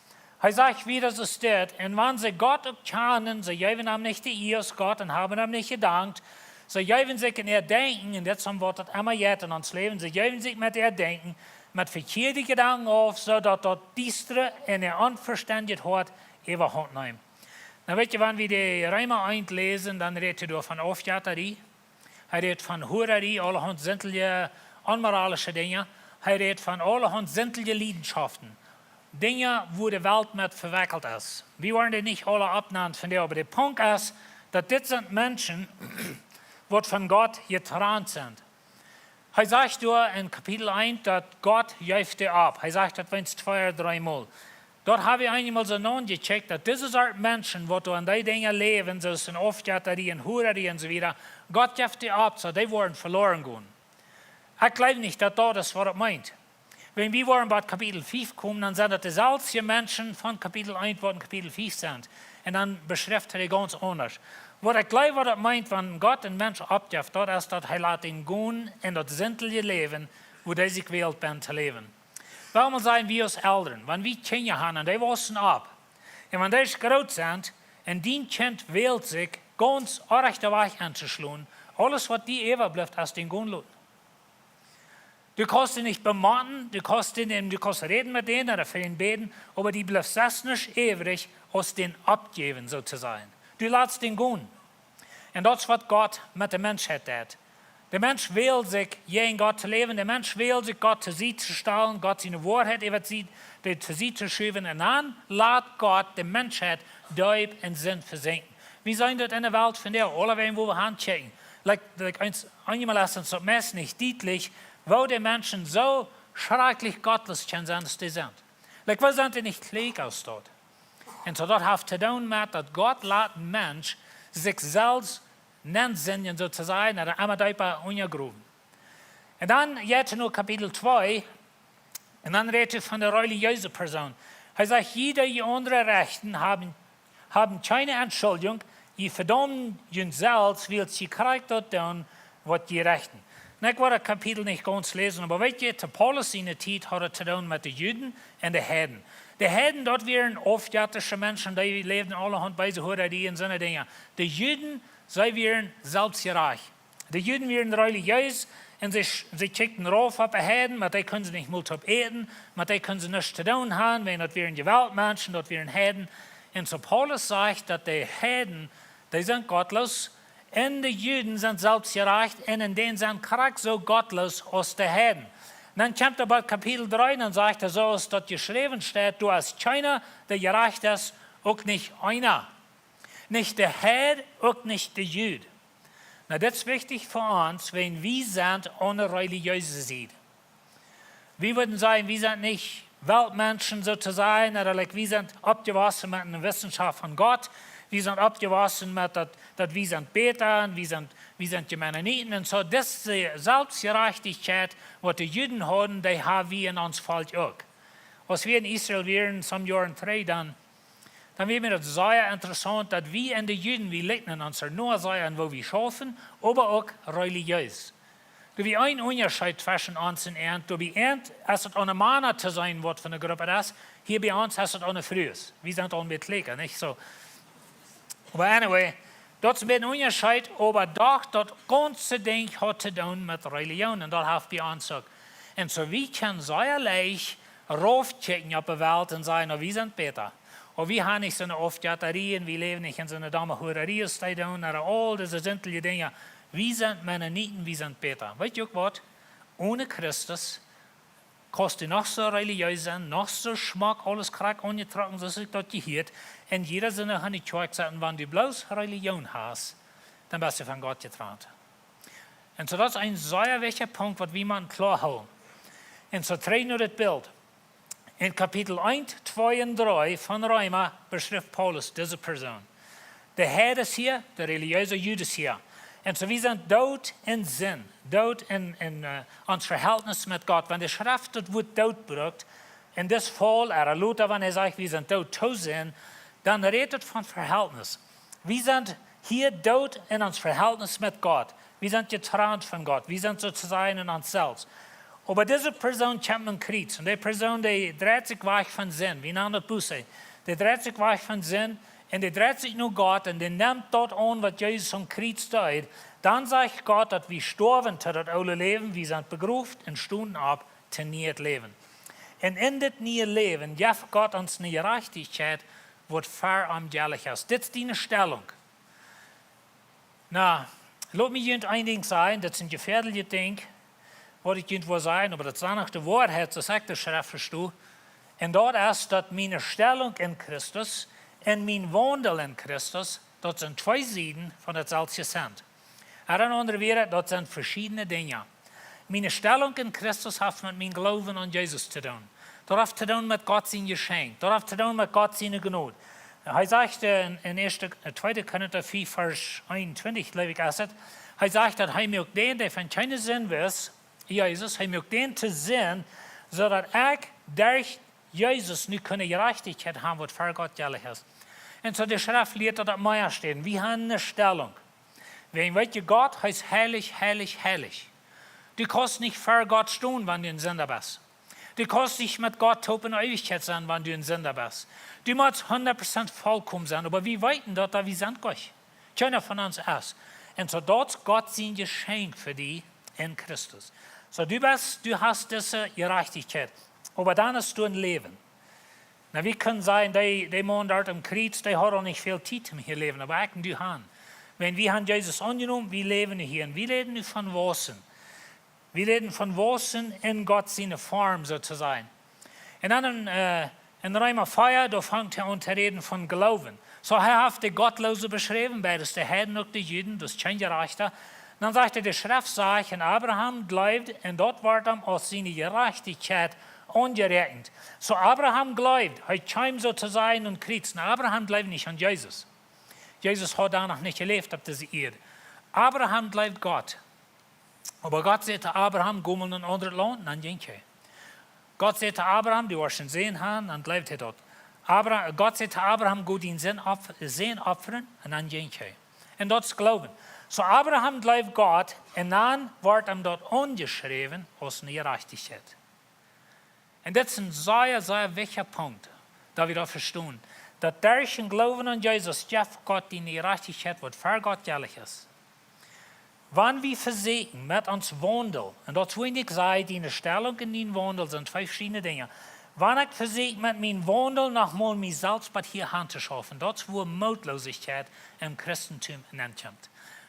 Hee sajcht wieda, soo steit: "Un wan see Gott uk kjanen, see jeewen am nich de Ea aus Gott un haben am nich jedankt. See jeewen sikj en äa Denkjen," un dit es waut daut emma jeit en ons Läwen, "see jeewen sikj met äa Denkjen, met vekjieede Jedanken auf, soo daut daut Diestre en äa onvestendjet Hoat äwahaunt neem." Nu weet jie, wan wie de Reema eent läsen, dan rät hee doa von Aufjettarie. Hee rät von Hurarie, aulahaunt sindje, onmoralische Dinja. Hee rät von aulahaunt sindje Liedenschoften. Dinja, wua de Welt met vewekjelt es. Wie woaren dee nich aule oppnämen von dee, oba de Punkt es, daut dit sent Menschen, waut von Gott jetrant sent. Hee sajcht doa en Kapitel eent, daut Gott jeef dee opp. Hee sajcht daut weens twee ooda dree mol. Daut hab wie eemol soo naunjekjikjt, daut dise Sort Menschen, waut doa en dee Dinja läwen, soo aus en Aufjettarie un Hurarie un soo wieda, Gott jeef dee opp, soo dee woaren veloaren gonen. Ekj jleew nich, daut daut es, waut daut meent. Wan wie woaren bie Kapitel fief komen, dan sent daut deselwje Menschen von Kapitel eent, waut en Kapitel fief sent. Un dan beschrift hee dee gaunz aundasch. Waut ekj jleew, waut daut meent, wan Gott een Mensch oppjeft, daut es, daut hee lat dän gonen en daut sintelje Läwen, wua dee sikj wält benn to läwen. Well wie sajen, wie aus Elren, wan wie Kjinja haben un dee wausen opp, un wan dee groot sent, un dien Kjint wält sikj, gaunz orrajcht dän Wajch auntoschlonen, aules, waut die äwablift, es dän gonen loten. Du kaust dän nich bemotten, du kaust dän, du kaust räden met dän ooda fa dän bäden, oba die blift selfst nich äwrich, aus dän oppjäwen, soo to sajen. Du latst dän gonen. Un daut es, waut Gott met de Menschheit deit. De Mensch wält sikj, jäajen Gott to läwen, de Mensch wält sikj, Gott to Sied to stalen, Gott siene Woarheit äwa Sied, dee to Sied to schuwen, un dan lat Gott de Menschheit deep en Sind vesinkjen. Wie seenen daut en de Welt von vondoag, aulewäajen, wua wie hankjikjen. Like, like eens, eenjemol es ons daut meist nich dietlich, woo de Menschen soo schrakjlich gottloos kjennen sennen, aus dee sent. Like, woo sent dee nich kjlieekj aus daut? Un soo daut haft to doonen met, daut Gott lat een Mensch sikj selfst nenn sindjen, soo to sajen, ooda emma deepa unjagrowen. Un dan jeit hee no Kapitel twee, un dan rät hee von de relijeese Persoon. Hee sajcht, jie, dee jie aundre rechten, haben, haben kjeene Entschuldjunk, jie vedaumen junt selfst, wiels jie krakjt daut doonen, waut jie rechten. Un ekj woa daut Kapitel nich gaunz läsen, oba weet jie, to Paulus siene Tiet haud daut to doonen met de Juden un de Heiden. De Heiden, daut wieren aufjettische Menschen, dee läwden aulahaunt beese Hurarie un soone Dinja. De Juden, see wieren selfstjerajcht. De Juden wieren relijees un see, see kjikjten rauf opp de Heiden, met dee kunnen see nich mol toop äten, met dee kunnen see nuscht to doonen haben, wiels daut wieren Jewaltmenschen, daut wieren Heiden. Un soo Paulus sajcht, daut de Heiden, dee sent gottloos, un de Juden sent selfstjerajcht, un en dän sent krakjt soo gottloos aus de Heiden. Dan kjemt hee bie Kapitel dree, dan sajcht hee, soo aus daut jeschräwen steit, doa es kjeena, dee jerajcht es, uk nich eena. Nich de Heid, uk nich de Jud. Nu, dit es wichtich fa ons, wan wie sent aun de relijeese Sied. Wie wudden sajen, wie sent nich Weltmenschen, soo to sajen, ooda, like, wie sent oppjewossen met eene Wissenschaft von Gott. Wie sent oppjewossen met daut, daut wie sent bäta un wie sent, wie sent de Mennoniten un soo. Dise Selfstjerajchtichkjeit, waut de Juden hauden, dee hab wie en ons Volkj uk. Aus wie en Israel wieren, some Joaren trigj, dan, dan wia mie daut sea interessaunt, daut wie un de Juden, wie likjnen ons ea sea aun, woo wie schaufen, oba uk relijees. Doa wia een Unjascheet tweschen ons un an. Doa bie an es daut aun de Mana to seenen, waut fa eene Grupp daut es. Hia bie ons es daut aun de Frues. Wie sent aul een bät kjlieekja, nich soo? Oba anyway, daut es een bät een Unjascheet, oba doch, daut gaunze Dinkj haft to doonen met Relijoon un daut haft bie ons uk. Un soo, wie kjennen sea leicht raufkjikjen opp de Welt un sajen, nu, wie sent bäta. Ooda wie haben nich soone Aufjettarie un wie läwen nich en soone domme Hurarie, dee doonen, ooda aul dise sintelje Dinja. Wie sent Mennoniten, wie sent bäta. Weet jie uk waut? Onen Christus kaust du noch soo relijees sennen, noch soo schmock aules krakjt aunjetrocken, soo aus ekj daut jehieet, un jieda Sindach en de Kjoakj setten, wan du bloos Relijoon hast, dan best du von Gott jetrant. Un soo, daut es een sea wichtja Punkt, waut wie motten kloa hoolen. Un soo, trigj no dit Bilt. En Kapitel eent, twee un dree von Reema beschrift Paulus dise Persoon. De Heid es hia, de relijeesa Jud es hia. Un soo, wie sent doot en Sind, doot en, en, äh, ons Verhältnis met Gott. Wan de Schreft daut Wuat doot brukt, en dis Faul, ooda lota, wan hee sajcht, wie sent doot to Sind, dan rät et von Verhältnis. Wie sent hia doot en ons Verhältnis met Gott. Wie sent jetrant von Gott. Wie sent soo to sajen en ons selfst. Oba dise Persoon kjemt aum Kjriez. Un dee Persoon, dee dreit sikj wajch von Sind. Wie nanen daut Buße. Dee dreit sikj wajch von Sind. Un dee dreit sikj no Gott. Un dee nemt daut aun, waut Jesus aum Kjriez deed. Dan sajcht Gott, daut wie stoawen to daut oole Läwen. Wie sent begroft un stonen opp to nieet Läwen. Un en dit niee Läwen jeft Gott ons eene Jerajchtichkjeit, waut ver am jellich es. Dit es diene Stellunk. Nu, lot mie junt een Dinkj sajen, daut es een jefäadeljet Dinkj, waut ekj junt well sajen, oba daut es uk de Woarheit, soo aus ekj de Schreft vesto. Un daut es daut miene Stellunk en Christus un mien Waundel en Christus, daut sent twee Sieden von daut selwje Cent. Ooda en aundre Wieed, daut sent veschiedne Dinja. Miene Stellunk en Christus haft met mien Gloowen aun Jesus to doonen. Daut haft to doonen met Gott sien Jeschenkj. Daut haft to doonen met Gott siene Jnod. Hee sajcht, äh, en, en ieeschte, äh, tweede Korinta vea, Varsch eenuntwintich, jleew ekj, es et. Hee sajcht, daut hee muak dän, dee von kjeene Sind wist, Jesus, hee muak dän to Sind, soo daut ekj derch Jesus nu kunn Jerajchtichkjeit haben, waut ver Gott jellich es. Un soo de Schreft lieet daut opp mea Städen. Wie haben eene Stellunk. Wäajen, weetst, Gott, hee es heilich, heilich, heilich. Du kaust nich ver Gott stonen, wan du een Sinda best. Du kaust nich met Gott toop en Eewichkjeit sennen, wan du een Sinda best. Du motst hundat Prozent volkomen sennen, oba wie weeten daut, daut wie sent Gott. Kjeena von ons es. Un soo daut es Gott sien Jeschenkj fa die en Christus. Soo du best, du hast dise Jerajchtichkjeit. Oba dan es doa een Läwen. Nu, wie kjennen sajen, dee, dee Maun doa aum Kjriez, dee haud aul nich väl Tiet om hia läwen, oba ekj un du han. Wan wie han Jesus aunjenomen, wie läwen hia un wie läwen nu von waussen. Wie läwen von waussen en Gott siene Form, soo to sajen. Un dan en, äh, en Reema vea, doa fangt hee aun to räden von Gloowen. Soo, hee haft de Gottloose beschräwen, beides de Heiden uk de Juden, daut es kjeen Jerajchta. Dan sajcht hee, de Schreft sajcht, un Abraham jleewd, un daut wort am aus siene Jerajchtichkjeit aunjeräakjent. Soo, Abraham jleewd, hee kjeem soo to sajen aum Kjriez. Nu, Abraham jleewd nich aun Jesus. Jesus haud doa noch nich jeläft opp dise Ieed. Abraham jleewd Gott. Oba Gott säd to Abraham, go mol no een aundret Launt, un dan jinkj hee. Gott säd to Abraham, du woascht een Sän han, dan jleewd hee daut. Abra-, Gott säd to Abraham, go dien Sän opf-, Sän opfren, un dan jinkj hee. Un daut es Gloowen. Soo Abraham jleewd Gott, un dan wort am daut aunjeschräwen aus eene Jerajchtichkjeit. Un dit es een sea, sea wichtja Punkt, daut wie daut vestonen. Daut derch dän Gloowen aun Jesus jeft Gott die Jerajchtichkjeit, waut ver Gott jellich es. Wan wie vesieekjen met ons Waundel, un daut es wua ekj saj, diene Stellunk un dien Waundel sent twee veschiedne Dinja. Wan ekj vesieekj met mien Waundel noch mol mie selfst bat hia han to schaufen, daut es wua Mootloosichkjeit em Christentum nenkjemt.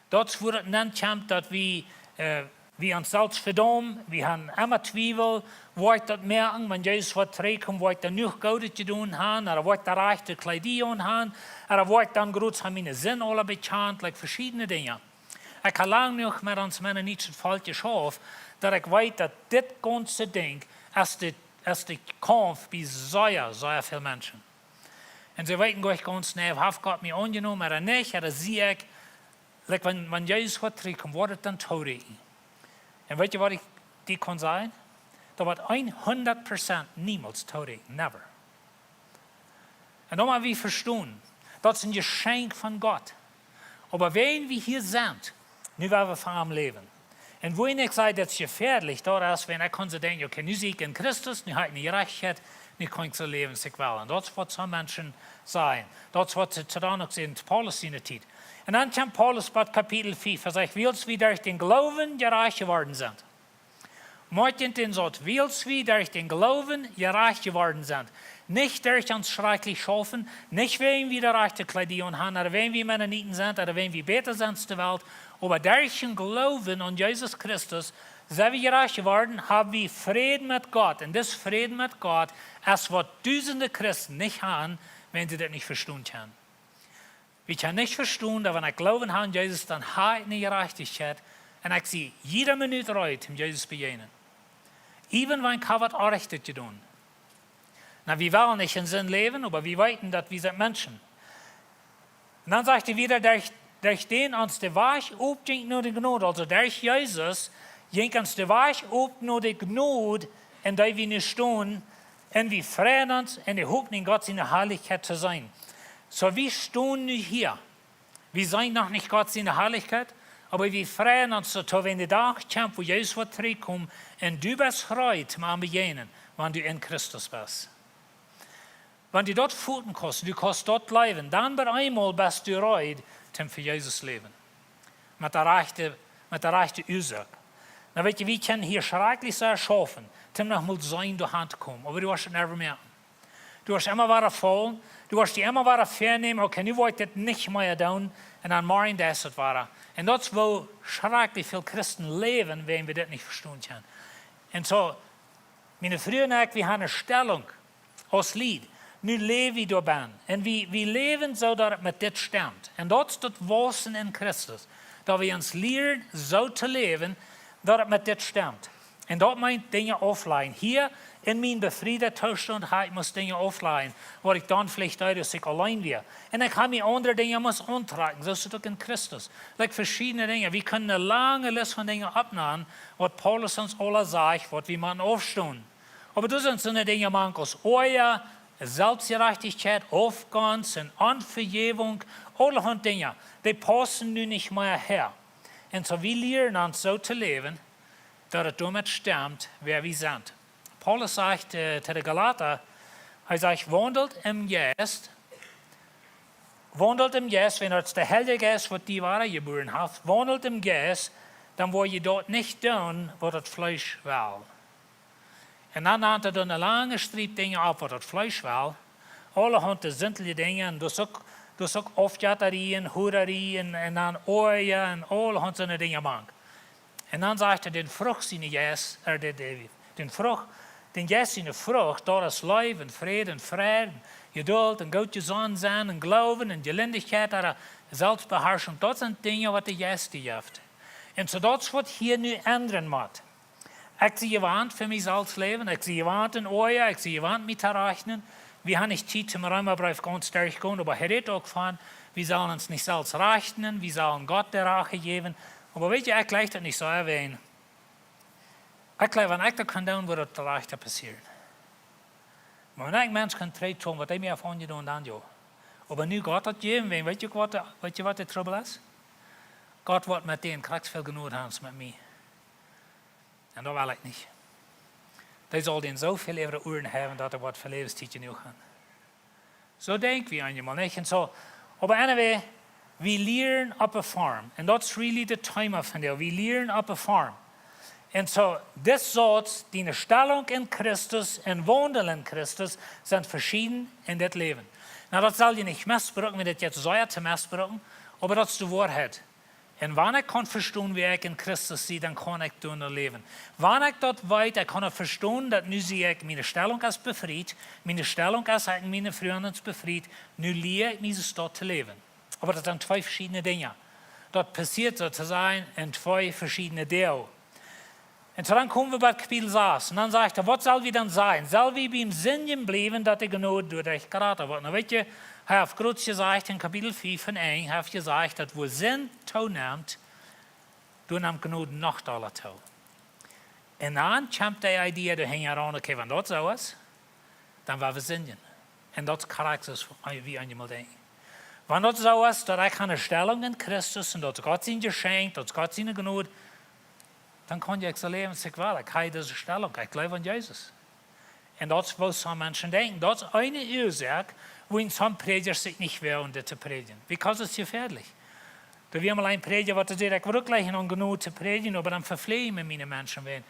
Daut es wua daut nenkjemt, daut wie, äh, wie ons selfst vedaumen, wie han emma Twiewel, woa ekj daut moaken, wan Jesus woat trigjkomen, woa ekj dan noch Goodet jedonen han, ooda woa ekj de rajchte Kjleeda aun han, ooda woa ekj dan groots han miene Sind aula bekjant, like veschiedne Dinja. Ekj hab lang jenuach met ons Mennoniten Volkj jeschauft, daut ekj weet, daut dit gaunze Dinkj es de, es de Kaumf bie sea, sea väl Menschen. Un see weeten goanich gaunz jeneiw, haft Gott mie aunjenomen ooda nich, ooda sie ekj, like, wan, wan Jesus woat trigjkomen, woat et dan toorieekjen? Un weetst du, waut ekj die kaun sajen? Daut woat hundat Prozent niemols toorieekjen, never. Un dan mott wie vestonen, daut es een Jeschenkj von Gott. Oba wan wie hia sent, nu woa wie fa am läwen. Un wua ekj saj, daut es jefäadlich, daut es, wan ekj kaun soo denkjen, okay, nu sie ekj en Christus, nu hab ekj eene Jerajchtichkjeit, nu kaun ekj soo läwen aus ekj well. Un daut es waut soone Menschen sajen. Daut es waut see to dan uk säden, Paulus siene Tiet. Un dan kjemt Paulus bie Kapitel fiew, hee sajcht, wiels wie derch dän Gloowen jerajcht jeworden sent. Moakjt junt daut, wiels wie derch dän Gloowen jerajcht jeworden sent. Nich derch ons schrakjlich Schaufen, nich wäajen wie de rajchte Kjleeda aun han, ooda wäajen wie Mennoniten sent, ooda wäajen wie bäta sent aus de Welt, oba derch dän Gloowen aun Jesus Christus sent wie jerajcht jeworden, hab wie Fräd met Gott. Un dis Fräd met Gott es waut dusende Christen nich han, wan see daut nich vestonen kjennen. Wie kjennen nich vestonen, daut wan ekj Gloowen hab aun Jesus, dan hab ekj eene Jerajchtichkjeit un ekj sie jiede Minut reed, om Jesus bejäajnen. Even wan ekj hab waut Orrajchtet jedonen. Nu, wie wellen nich en Sind läwen, oba wie weeten, daut wie sent Menschen. Un dan sajcht hee wieda, derch, derch dän ons de Wajch opjinkj no de Jnod, aulsoo derch Jesus, jinkj ons de Wajch op no de Jnod, en dee wie nu stonen, un wie freien ons en de Hopninj, Gott siene Harlichkjeit to seenen. Soo, wie stonen nu hia. Wie seenen noch nich Gott siene Harlichkjeit, oba wie freien ons doatoo, wan de Dach kjemt, wua Jesus woat trigjkomen, un du best reed, om am to bejäajnen, wan du en Christus best. Wan du daut foten kaust, du kaust daut jleewen, dan bie eemol best du reed, om fa Jesus läwen. Met de rajchte, met de rajchte Uasoak. Nu weetst du, wie kjennen hia schrakjlich sea schaufen, om noch mol seenen doa han to komen, oba du woascht et never moaken. Du woascht emma wada faulen, du woascht die emma wada väanämen, okay, nu woa ekj dit nich mea doonen, un dan morjen deist du et wada. Un daut es woo schrakjlich väl Christen läwen, wan wie dit nich vestonen kjennen. Un soo, miene Fru un ekj, wie haben eene Stellunk. aus Lied. Nu läw wie doabennen. Un wie, wie läwen soo, daut et met dit stemt. Un daut es daut Wausen en Christus. Daut wie ons lieren, soo to läwen, daut et met dit stemt. Un daut meent Dinja auflajen. Hia en mien befrieden Toostaunt ha ekj must Dinja auflajen, waut ekj dan veleicht deed, aus ekj auleen wia. Un ekj ha mie aundre Dinja must auntrakjen, soo es et uk en Christus. Like veschiedne Dinja. Wie kjennen eene lange List von Dinja oppnämen, waut Paulus ons aula sajcht, waut wie motten aufstonen. Oba doa sent soone Dinja mank aus Oaja, Selfstjerajchtichkjeit, Aufgonst un Onvejäwunk, aulahaunt Dinja, dee paussen nu nich mea häa. Un soo wie lieren ons soo to läwen, daut et doamet stemt, wäa wie sent. Paulus sajcht, äh, to de Galata, hee sajcht: "Waundelt em Jeist, waundelt em Jeist, wan daut de Heilje Jeist, waut die wadajebuaren haft, waundelt em Jeist, dan woa jie daut nich doonen, waut daut Fleesch well." Un dan nant hee doa eene lange Striep Dinja opp, waut daut Fleesch well. Aulahaunt sindje Dinja, un daut es uk, daut es uk Aufjettarie, Hurarie, un, un dan Oaja, un aulahaunt soone Dinja mank. Un dan sajcht hee, dän Frucht siene Jeist, äh, de, de, dän Frucht, dän Jeist siene Frucht, daut es Leew un Fräd un Freid un Jedult un goot jesonnen sennen un Gloowen un Jelindichkjeit, ooda Selfstbeharschunk. Daut sent Dinja, waut de Jeist die jeft. Un soo daut es, waut hia nu endren mott. Ekj sie jewant fa mie selfst läwen, ekj sie jewant en Oaja, ekj sie jewant mie to rajchten. Wie haben nich Tiet toom Reemabreef gaunz derchgonen, oba hee rät uk von, wie sellen ons nich selfst rajchten, wie sellen Gott de Rache jäwen. Oba weetst, ekj jleich daut nich soo erwähnen. Ekj jleich, wan ekj daut kunn doonen, wudd daut rajcht passieren. Oba wan een Mensch kaun trigjtrakjen, waut hee mie haft aunjedonen, dan jo. Oba nu Gott daut jäwen, weetst, waut, weetst, waut de Trubbel es? Gott woat met dän krakjt väl Jnod haben aus met mie. Un daut well ekj nich. Dee saul dän soo väl äwre Uaren haben, daut hee woat fa Läwenstiet jenuach haben. Soo denkj wie eenjemol, nich? Un soo, oba anyway, wie lieren opp de Farm. Un daut es really de Thema von die. Wie lieren opp de Farm. Un soo, dit Sauz, diene Stellung en Christus un Waundel en Christus, sent veschieden en dit Läwen. Nu, daut saul jie nich missbrucken, wan dit jetzt soo to missbrucken, oba daut es de Woarheit. Un wan ekj kaun vestonen, wäa ekj en Christus sie, dan kaun ekj doano läwen. Wan ekj daut weet, ekj kaun daut vestonen, daut nu sie ekj, miene Stellung es befriet, miene Stellung es, ekj, miene Frind es befriet, nu lia ekj mie soo to läwen. Oba daut sent twee veschiedne Dinja. Daut passieet soo to sajen en twee veschiedne Deel. Un soo dan komen wie bie Kapitel sas. Un dan sajcht hee: "Waut sell wie dan sajen? Sell wie biem Sindjen bliewen, daut de Jnod doaderch jrata woat?" Nu weetst, hee haft groot jesajcht en Kapitel fief un eent, hee haft jesajcht, daut wua Sind toonemt, doa nemt Jnod noch dolla too. Un dan kjemt de Idee doahinja aun, okay, wan daut soo es, dan woa wie sindjen. Un daut es krakjt soo aus wie eenjemol denkjen. Wan daut soo es, daut ekj ha eene Stellung en Christus un daut Gott sien Jeschenkj, daut Gott siene Jnod, dan kaun ekj soo läwen aus ekj well. Ekj ha dise Stellung, ekj jleew aun Jesus. Un daut es, woo sommje Menschen denkjen. Daut es eene Uasoak, wuarom sommje Prädjasch sikj nich woagen, dit to prädjen. Because daut es jefäadlich. Doa wia mol een Prädja, waut säd: "Ekj wudd uk jlikjen aun Jnod to prädjen, oba dan vefläj mie miene Menschen wäajen.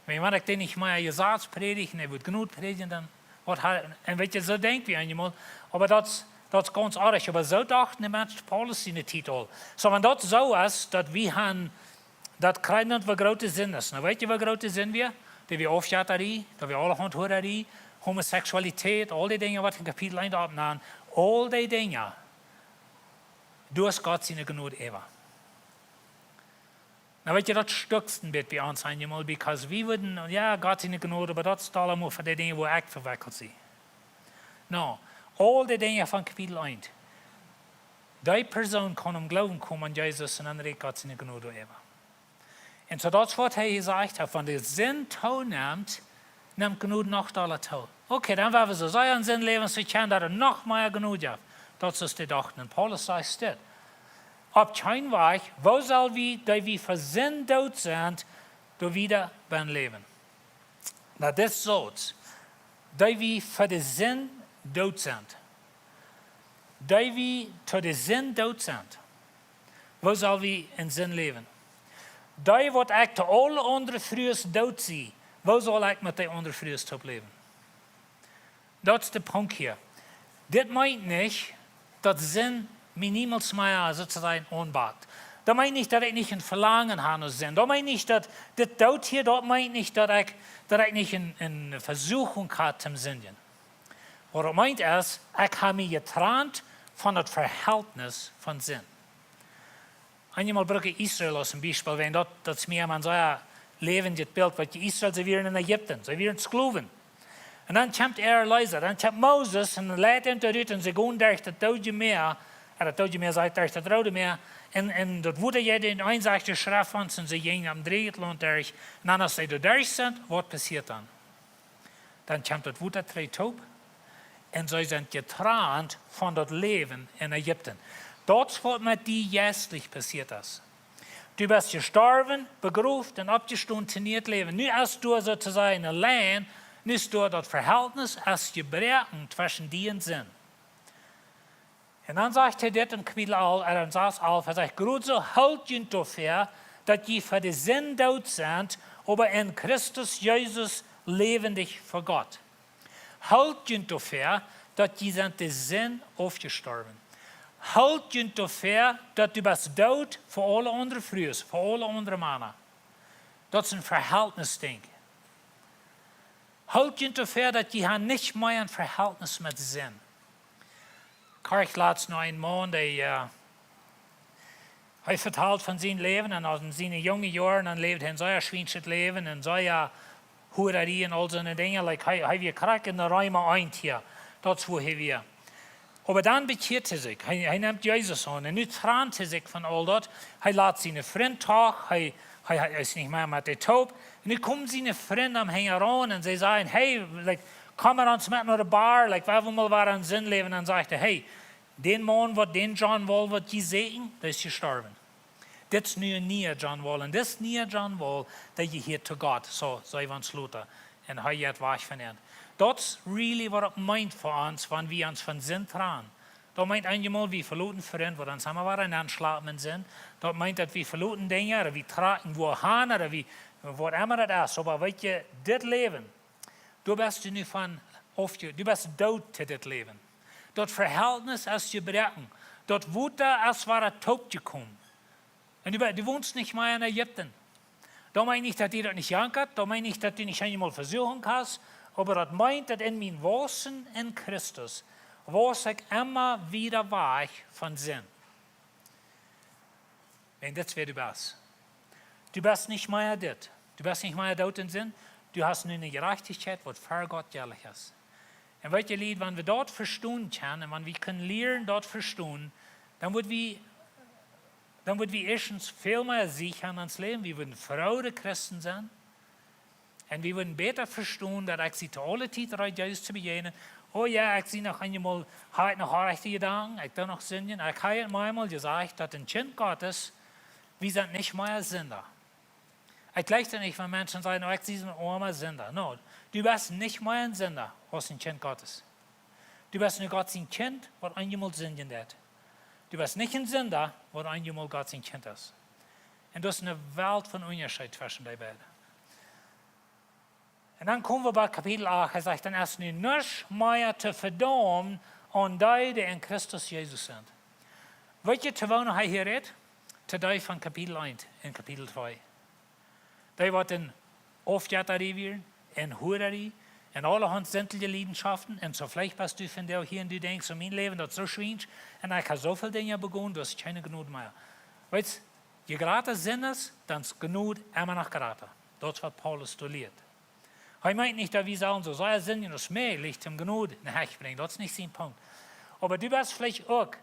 Wan, wan ekj dee nich mea Jesaz prädj un ekj wudd Jnod prädjen, dan waut ha-," un weetst, soo denkj wie eenjemol, oba daut, daut es gaunz oajch. Oba soo dochten de Menschen Paulus siene Tiet aul. Soo, wan daut soo es, daut wie han, daut kjrieen, daut wie groote Sind es. Nu weetst, waut groote Sind wia? Daut wia Aufjettarie, daut wia aulahaunt Hurarie, Homosexualität, aul dee Dinja, waut en Kapitel eent oppnant, aul dee Dinja, doa es Gott siene Jnod äwa. Nu weetst, daut stuckst een bät bie ons eenjemol, because wie wudden, jo, Gott siene Jnod, oba daut es aulemol fa dee Dinja, wua ekj vewekjelt sie. Nu, aul dee Dinja von Kapitel eent. Dee Persoon kaun em Gloowen komen aun Jesus un dan rät Gott siene Jnod doaräwa. Un soo daut es, waut hee jesajcht haft, wan de Sind toonemt, nemt Jnod noch dolla too. Okay, dan woa wie soo sea en Sind läwen, soo kjennen daut et noch mea Jnod jeft. Daut es de Docht. Un Paulus sajcht dit. Opp kjeen Wajch, woo sell wie, dee wie fa Sind doot sent, doa wieda bie läwen? Nu, dit es soo, dee wie fa de Sind doot sent. Dee wie to de Sind doot sent. Woo sell wie en Sind läwen? Dee, waut ekj to aule aundre Frues doot sie, woo saul ekj met dee aundre Frues toop läwen? Daut es de Punkt hia. Dit meent nich, daut Sind mie niemols mea, soo to sajen, aunbakt. Daut meent nich, daut ekj nich een Velangen ha no Sind. Daut meent nich, daut dit doot hia, daut meent nich, daut ekj, daut ekj nich eene, eene Vesuchunk ha toom sindjen. Waut daut meent es, ekj hab mie jetrant von daut Verhältnis von Sind. Eenjemol bruck ekj Israel aus een Biespel, wiels daut, daut es mie een sea läwendjet Bilt, waut jie Israel, see wieren en Ägipten, see wieren Sklowen. Un dan kjemt äa Erleesa, dan kjemt Moses un leit an doa rut un see gonen derch daut Doodje Mäa, un daut Doodje Mäa sajcht derch daut Roode Mäa, un, un daut Wota jeit en eene Sied de Schreft aun, un see jinjen opp een dreejet Launt derch. Un dan, aus see doa derch sent, waut passieet dan? Dan kjemt daut Wota trigj toop un see sent jetrant von daut Läwen en Ägipten. Daut es waut met die jeistlich passieet es. Du best jestorwen, begroft un oppjestonen to nieet Läwen. Nu es doa soo to sajen ne Lien, nu es doa daut Verhältnis es jebroaken tweschen die un Sind. Un dan sajcht hee dit en Kapitel al, ea, en Varsch alf, hee sajcht: "Krakjt soo hoolt junt doafäa, daut jie fa de Sind doot sent, oba en Christus Jesus läwendich fa Gott." Hoolt junt doafäa, daut jie sent de Sind aufjestorwen. Hoolt junt doafäa, daut du best doot fa aule aundre Frues, fa aule aundre Mana. Daut es een Verhältnisdinkj. Hoolt junt doafäa, daut jie han nich mea een Verhältnis met Sind. Ekj horcht latst no een Maun, dee, ea, hee vetalt von sien Läwen un aus en siene junge Joaren, dan läwd hee een sea schwienschet Läwen un sea Hurarie un aul soone Dinja. Like, hee, hee wia krakjt en de Reema eent hia. Daut es woo hee wia. Oba dan bekjieet hee sikj. Hee, hee nemt Jesus aun. Un nu trant hee sikj von aul daut. Hee lat siene Frind doch. Hee, hee, hee es nich mea met dee toop. Un nu komen siene Frind am hinjaraun un see sajen: "Hey, like, komm met ons met no de Bar. Like, wie wellen mol wada en Sind läwen." Un dan sajcht hee: "Hey, dee Maun, waut, dee John Wall, waut jie säkjen, dee es jestorwen. Dit es nu een niea John Wall. Un dit niea John Wall, dee jehieet to Gott." Soo, see wia een Schluta. Un hee jeit wajch von an. Daut es really waut daut meent fa ons, wan wie ons von Sind tranen. Daut meent eenjemol, wie veloten Frind, waut ons emma wada aunschlapen sent. Daut meent, daut wie veloten Dinja, ooda wie trakjen wua han, ooda wie, waut emma daut es. Oba weetst du, dit Läwen, du best nu von, of du, du best doot to dit Läwen. Daut Verhältnis es jebroaken. Daut Wota es wada toop jekomen. Un du, du wonst nich mea en Ägipten. Daut meent nich, daut die daut nich jankat, daut meent nich, daut du nich eenjemol Vesuchunk hast, oba daut meent, daut en mien Waussen en Christus waus ekj emma wada wajch von Sind. Un dit es wäa du best. Du best nich mea dit. Du best nich mea doot en Sind. Du hast nu eene Jerajchtichkjeit, waut fa Gott ehrlich es. Un weetst du, Lied, wan wie daut vestonen kjennen, un wan wie kjennen lieren daut vestonen, dan woa wie, dan woa wie ieeschtens väl mea Siech aun ons Läwen. Wie wudden froa Christen sennen. Un wie wudden bäta vestonen, daut ekj sie to aule Tiet reed, Jesus to bejäajnen. Oh jo, ekj sie noch eenjemol, hab ekj noch rajchte Jedanken, ekj doo noch sindjen. Ekj hab mau eemol jesajcht, daut een Kjint Gottes, wie sent nich mea Sinda. Ekj jleich daut nich, wan Menschen sajen: "Oh, ekj sie een oama Sinda." No, du best nich mea een Sinda aus een Kjint Gottes. Du best nu Gott sien Kjint, waut eenjemol sindjen deed. Du best nich een Sinda, waut eenjemol Gott sien Kjint es. Un daut es eene Welt von Unjascheet tweschen dee beid. Un dan komen wie bie Kapitel acht. Hee sajcht: "Dan es nu nuscht mea to vedaumen aun dee, dee en Christus Jesus sent." Weetst du, to wäm hee hia rät? To dee von Kapitel eent un Kapitel twee. Dee, waut en Aufjettarie wieren, en Hurarie, en aulahaunt sintliche Liedenschoften, un soo veleicht best du vondoag hia un du denkjst: "Oh, mien Läwen, daut es soo schwiensch, un ekj hab soo väl Dinja begonen, daut es kjeene Jnod mea." Weetst, je jrata Sind es, dan es Jnod emma noch jrata. Daut es, waut Paulus doa lieet. Hee meent nich, daut wie sellen soo sea sindjen aus mäajlich, om Jnod no Hecht brinjen. Daut es nich sien Punkt. Oba du best veleicht uk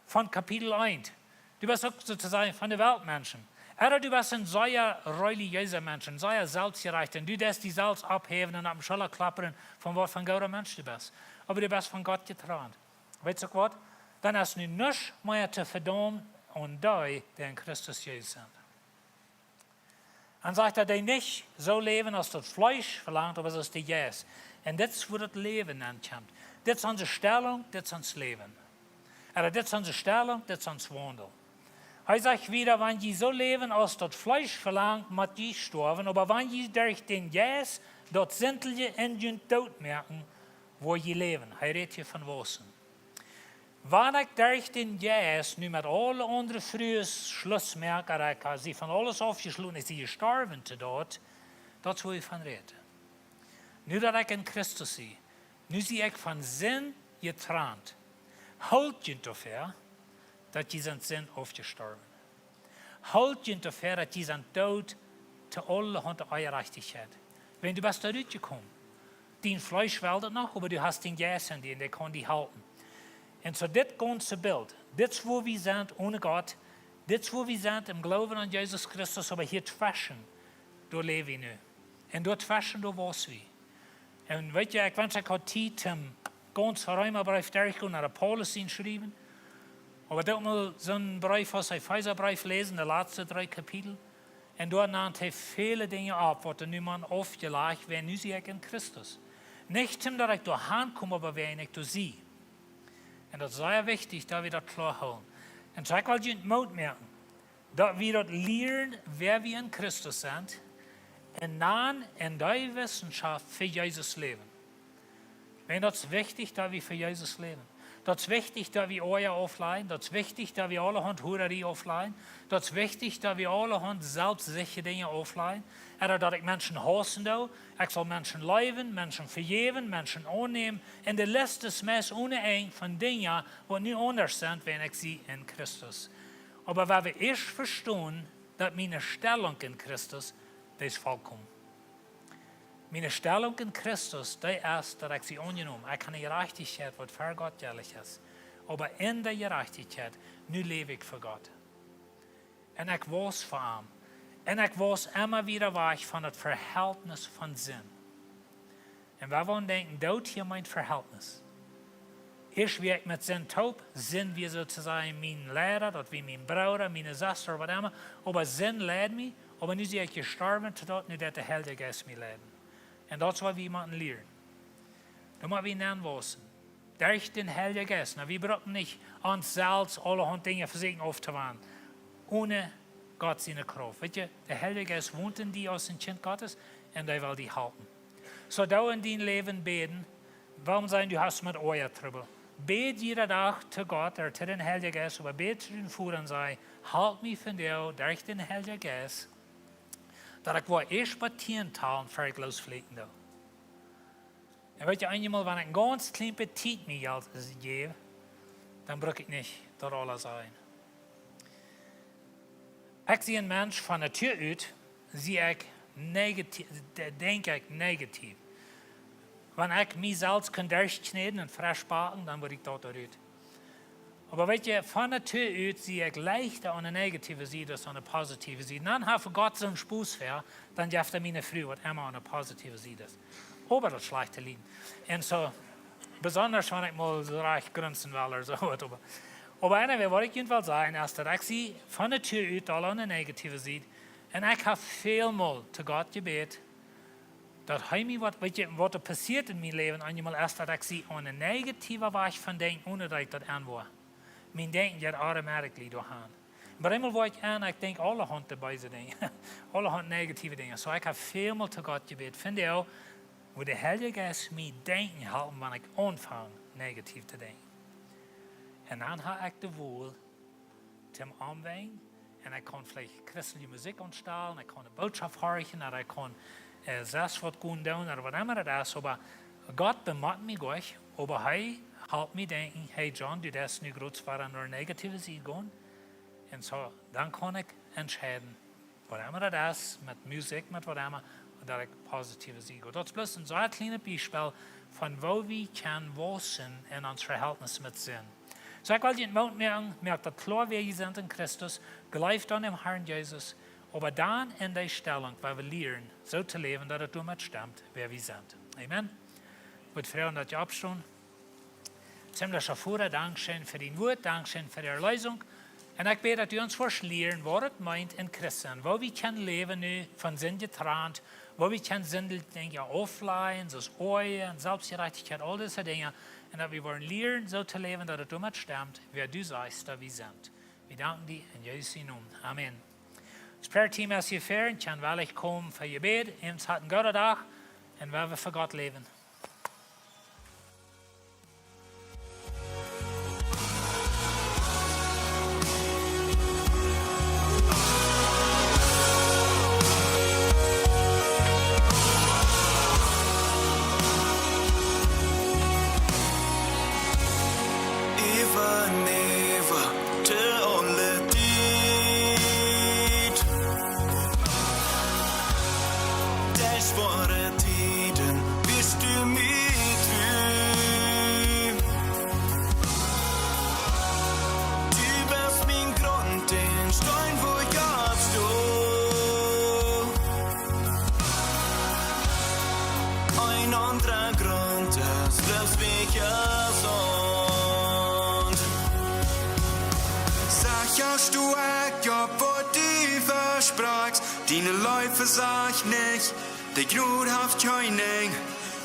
von Kapitel eent. Du best uk soo to sajen von de Weltmenschen. Ooda du best een sea relijeesa Mensch, een sea selfstjerajchta. Un du deist die selfst oppheewen un opp de Schulla klappren von waut fa een gooda Mensch du best. Oba du best von Gott jetrant. Weetst du waut? Dan es nu nuscht mea to vedaumen aun dee, dee en Christus Jesus sent. Un sajcht, daut dee nich soo läwen aus daut Fleesch velangt, oba aus de Jeist. Un dit es, wua daut Läwen aun kjemt. Dit es onse Stellunk, dit es ons Läwen. Ooda dit es onse Stellunk, dit es ons Waundel. Hee sajcht wada: "Wan jie soo läwen aus daut Fleesch velangt, mott jie stoawen, oba wan jie derch dän Jeist daut Sintliche en junt doot moaken, woa jie läwen." Hee rät hia von waussen. Wan ekj derch dän Jeist nu met aule aundre Frues Schluss moak, ooda ekj sie von aules aufjeschloten, ekj sie jestorwen to daut, daut es, wua ekj von rät. Nu daut ekj en Christus sie, Nu sie ekj von Sind jetrant. Hoolt junt doafäa, daut jie sent Sind aufjestorwen. Hoolt junt doafäa, daut jie sent doot to aulahaunt Onjerajchtichkjeit. Wan du best doa rutjekomen. Dien Fleesch well daut noch, oba du hast dän Jeist en die un dee kaun die halpen. Un soo dit gaunze Bilt, dit es woo wie sent one Gott, dit es woo wie sent em Gloowen aun Jesus Christus, oba hia tweschen, doa läw wie nu. Un doa tweschen, doa wauss wie. Un weet jie, ekj wensch, ekj haud Tiet toom gaunz Reemabreef derchgonen, no de Paulus sien schriewen. Oba doa mol soon Breef aus Efesabreef läsen, de latste dree Kapitel. Un doa nant hee väle Dinja opp, waut doa nu mau aufjelajcht woaren, nu sie ekj en Christus. Nich toom daut ekj doa hankom, oba wäajen ekj doa sie. Un daut es sea wichtich, daut wie daut kloa hoolen. Un soo ekj well junt Moot moaken, daut wie daut lieren, wäa wie en Christus sent, un dan en dee Wissenschaft fa Jesus läwen. Wan daut es wichtich, daut wie fa Jesus läwen. Daut es wichtich, daut wie Oaja auflajen. Daut es wichtich, daut wie aulahaunt Hurarie auflajen. Daut es wichtich, daut wie aulahaunt selfstsichtje Dinja auflajen. Ooda daut ekj Menschen hausen doo. Ekj saul Menschen leewen, Menschen vejäwen, Menschen aunnämen. Un de List es meist one Enj von Dinja, waut nu aundasch sent, wan ekj sie en Christus. Oba wan wie ieescht vestonen, daut miene Stellunk en Christus, dee es vollkomen. Miene Stellunk en Christus, dee es, daut ekj sie aunjenomen. Ekj hab ne Jerajchtichkjeit, waut ver Gott jelich es. Oba en dee Jerajchtichkjeit, nu läw ekj fa Gott. Un ekj wauss fa am. Un ekj wauss emma wada wajch von daut Verhältnis von Sind. Un wie woaren denkjen, daut hia mien Verhältnis. Ieescht wia ekj met Sind toop, Sind wia sotosajen mien Liera, daut wia mien Brooda, miene Sesta, waut emma. Oba Sind leid mie, oba nu sie ekj jestorwen to daut, nu deit de Heilje Jeist mie leiden. Un daut es waut wie motten lieren. Doa mott wie nenn waussen. Derch dän Heiljen Jeist. Nu, wie brucken nich ons selfst aulahaunt Dinja vesieekjen auftowanen. One Gott siene Krauft. Weet jie, de Heilje Jeist wont en die aus een Kjint Gottes un dee well die halpen. Soo doo en dien Läwen bäden, wuarom sajen, du hast met Oaja Trubbel. Bäd jieda Dach to Gott, ooda to dän Heiljen Jeist, oba bäd to dän Voda un saj, halp mie vondoag derch dän Heiljen Jeist, daut ekj woa ieescht bat tieen talen, ver ekj loosflieekjen doo. Un weet jie, eenjemol, wan ekj een gaunz kjlien bät Tiet mie Jelt jäw, dan bruck ekj nich daut aules sajen. Ekj sie een Mensch von Natua ut, sie ekj negativ, de-, denkj ekj negativ. Wan ekj mie selfst kunn derchkjnäden un fresch backen, dan wudd ekj daut doa rut. Oba weet jie, von Natua ut sie ekj leichta aun de negative Sied aus aun de positive Sied. Un dan haft Gott soon Spos fa, dan jeft hee miene Fru waut emma aun de positive Sied es. Oba daut schlajchte Lieden. Un soo, besonda wan ekj mol soo rajcht grunsen well ooda soo waut. Oba, oba anyway, waut ekj junt well sajen, es daut ekj sie von Natua ut aul aun de negative Sied. Un ekj hab välmol to Gott jebät, daut hee mie waut, weet jie, waut doa passieet en mien Läwen, eenjemol es daut ekj sie aun een negativa Wajch von denkjen, one daut ekj daut aun woa. Mien Denkjen jeit automatically doahan. Oba eenmol woa ekj aun, ekj denkj aulahaunt de beese Dinja, aulahaunt negative Dinja. Soo, ekj hab välmol to Gott jebät, vondoag, wudd de Heilje Jeist mie denkjen halpen, wan ekj aunfang negativ to denkjen. Un dan hab ekj de Wol toom omwenjen. Un ekj kaun veleicht christelje Musikj aunstalen, ekj kaun de Bootschoft horchen, ooda ekj kaun, äh, selfst waut gonen doonen, ooda waut emma daut es. Oba Gott bemott mie nich, oba hee halpt mie denkjen, hey John, du deist nu groots wada no de negative Sied gonen. Un soo, dan kaun ekj entscheiden, waut emma daut es, met Musikj, met waut emma, daut ekj positive Sied go. Daut es bloos een sea kjlienet Biespel von woo wie kjennen waussen en ons Vehältnis met Sind. Soo, ekj well junt Moot moaken, moakt daut kloa, wäa jie sent en Christus, jleeft aun dän Harn Jesus, oba dan en dee Stellunk, wua wie lieren, soo to läwen, daut et doamet stemt, wäa wie sent. Amen. Ekj wudd froagen, daut jie oppstonen. Himmlischa Voda, dankscheen fa dien Wuat, dankscheen fa de Erleesunk. Un ekj bäd, daut du ons woascht lieren, waut et meent, een Christ sennen. Woo wie kjennen läwen nu von Sind jetrant, woo wie kjennen sindje Dinja auflajen, soo aus Oaja un Selfstjerajchtichkjeit, aul dise Dinja. Un daut wie woaren lieren, soo to läwen, daut et doamet stemt, wäa du sajchst, daut wie sent. Wie danken die en Jesus sienen Nomen. Amen. Daut Prayer Team es hia ver un kjennen wellich komen fa Jebäd. Ons habt een gooden Dach un wie woaren fa Gott läwen. Sto ekj opp waut du vesprakjst, diene Leew vesajcht nich, de Jnod haft kjeen Enj.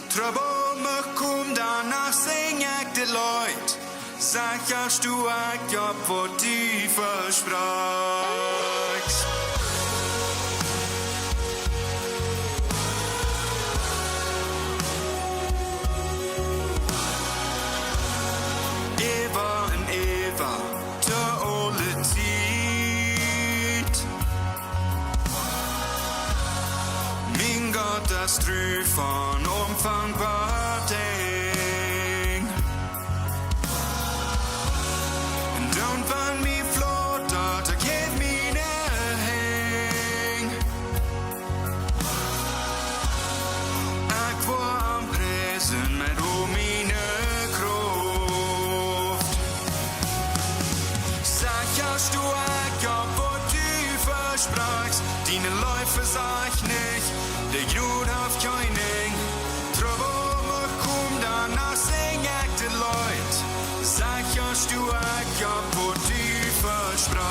Trubbel mucht komen, dan noch sinj ekj dit Leet. Secha sto ekj opp waut du vesprakjst. Äwa un äwa, to aule Tiet. Mien Gott, daut es tru von Aunfank bat Enj. Un dan wan mie flaut daut, ekj jäw miene Henj. Ekj woa am priesen met aul miene Krauft. Secha sto ekj opp waut du vesprakjst, diene Leew vesajcht nich, de Jnod haft kjeen Enj. Trubbel mucht komen, dan noch sinj ekj dit Leet. Secha sto ekj opp waut du vesprakjst.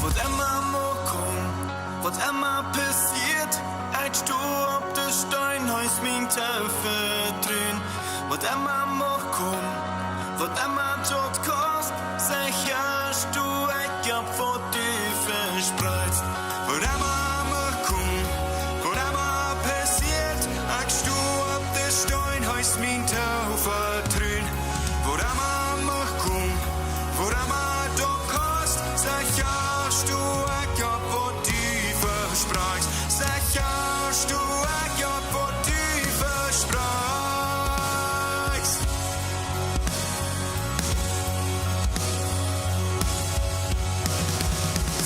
Waut emma mucht komen, waut emma passieet, ekj sto opp de Steen, hee es mien Toovertruen. Waut emma mucht komen, waut emma daut kost, secha sto ekj opp waut du vesprakjst. Waut emma mucht komen, waut emma passieet, ekj sto opp de Steen, hee es mien Toovertruen. Waut emma mucht komen, waut emma daut kost, secha sto ekj opp waut du vesprakjst. Secha sto ekj opp waut du vesprakjst.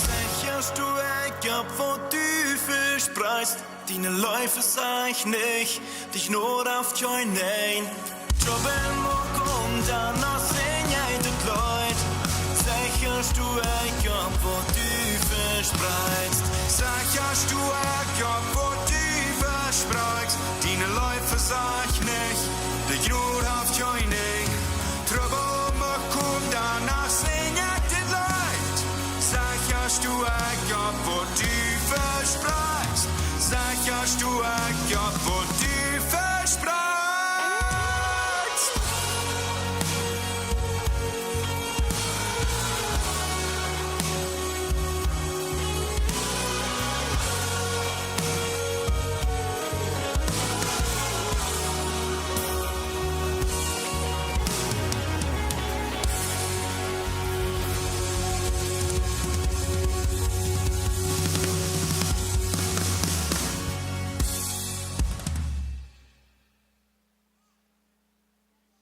Secha sto ekj opp waut du vesprakjst. Diene Leew vesajcht nich, de Jnod haft kjeen Enj. Trubbel mucht komen, dan noch sinj ekj dit Leet. Secha sto ekj opp waut du vesprakjst. Secha sto ekj opp waut du vesprakjst. Diene Leew vesajcht nich, de Jnod haft kjeen Enj. Trubbel mucht komen, dan noch sinj ekj dit Leet. Secha sto ekj opp waut du vesprakjst.